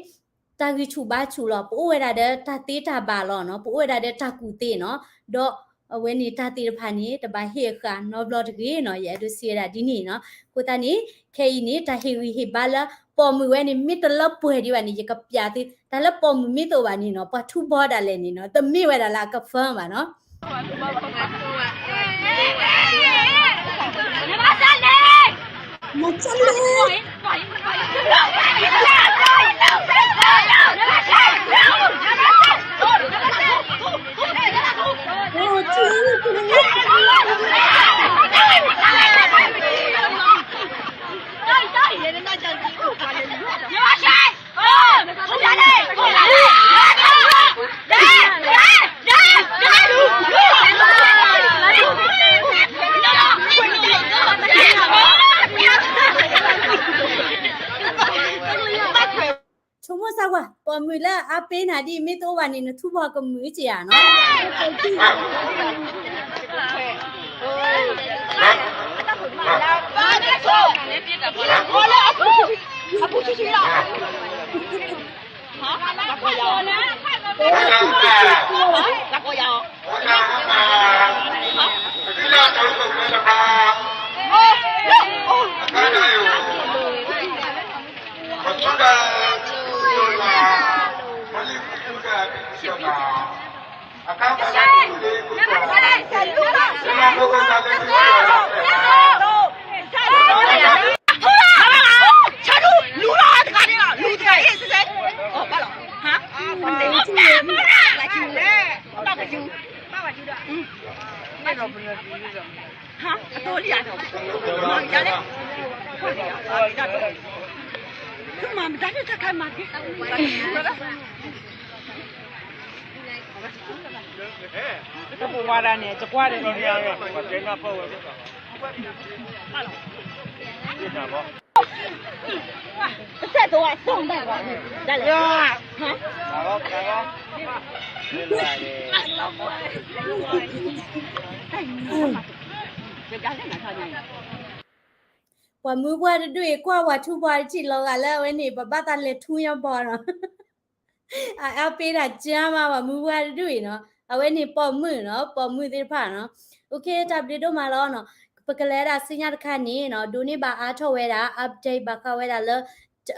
တၢ်ဂံၢ်ဆူၣ်ဘါဆူၣ်လီၤ. ပအိၣ်ဝဲဒၣ်ဒီးတၢ်သ့တၢ်ဘၣ်လီၤနီၤ, ပအိၣ်ဝဲဒၣ်ဒီးတၢ်ကူၣ်သ့နီၤ, ဒီးအဝဲန့ၣ်တၢ်သ့ၣ်တဖၣ်န့ၣ် တဘၣ်ဟ့ၣ်အဃၢ်နီတဘျီတဂ့ၤနီၤ, ယအဲၣ်ဒိးစံးဝဲဒၣ်ဒ်န့ၣ်နီၤ. အဃိသတးန့ၣ် ခဲအံၤန့ၣ် တၢ်ဟ့ၣ်ဂံၢ်ဟ့ၣ်ဘါလၢပိာ်မုၣ်ဝဲန့ၣ် မ့ၢ်တလၢပှဲၤဒံးဘၣ်န့ၣ် ယကပျးသု တၢ်လၢပိာ်မုၣ်မ့ၢ်တအိၣ်ဘၣ်န့ၣ်နီၤ, ပှၤထူဘီဒၣ်လဲာ်န့ၣ်နီၤ, တမ့ၢ်ဝဲဒၣ်လၢအကဖၢဘၣ်နီၤ. ဆိကမိၣ်စၢ်ကွၢ်, ပိာ်မုၣ်လၢအပ့ၤနၤဒ်အမ့ၢ်တအိၣ်ဘၣ်န့ၣ် နထူဘီကမုာ်က့ၤဧါနီၤ. တပူၤဝါဒၣ်န့ၣ် တကွၢ်ဒီး ပှၤမုၢ်ပှၢ်တဒူၣ်အံၤ ကွၢ်ပှၤထူပှၤတထံၣ်လီၤဂာ်လၢအဝဲန့ၣ် ပဘၣ်သးလဲၤထူညါဘီနီၤ အအါပ့တၢ်ကၢမး ပှၤမုၢ်ပှၢ်တဒူၣ်အံၤနီၤ အဝဲန့ၣ်ပိာ်မုၣ်နီၤ ပိာ်မုၣ်သ့ၣ်တဖၣ်နီၤ OK တၢ်ဘျုးဒိၣ်မးလီၤနီၤ ပကလဲၤဝဲဒၣ်ဆူညါတခါန့ၣ်နီၤ ဒိးန့ၢ်ဘၣ်အါထီၣ်ဝဲဒၣ် update ဘၣ်ဃးဝဲဒၣ်လၢ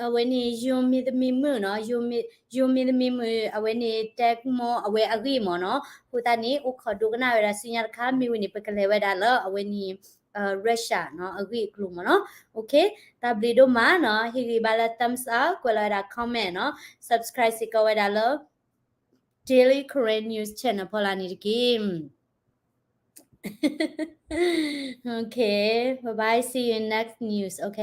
အဝဲန့ၣ် ယိၤမ့ၤသမံမုၣ်နီၤ ယိၤမ့ၤသမံမုၣ် အဝဲန့ၣ် တဲမီအဝဲအဂ့ၢ်မ့ၢ်နီၤ အဃိသတးန့ၣ် အိၣ်ခိးဒိကနၣ်ဝဲဒၣ်ဆူညါတခါ မ့ၢ်ဝံၤန့ၣ် ပကလဲၤဝဲဒၣ်လၢအဝဲန့ၣ် Russia နီၤ အဂ့ၢ်အကျိၤမ့ၢ်နီၤ OK တၢ်ဘျုးဒိၣ်မးနီၤ ဟ့ၣ်ဂံၢ်ဘါလၢ thumbs up ကွဲးလီၤဝဲဒၣ် comment နီၤ subscribe စ့ၢ်ကီးဝဲဒၣ်လၢ Daily Karen News Channel ဖီလာ်န့ၣ်တက့ၢ် OK, bye bye, see you in next news, OK?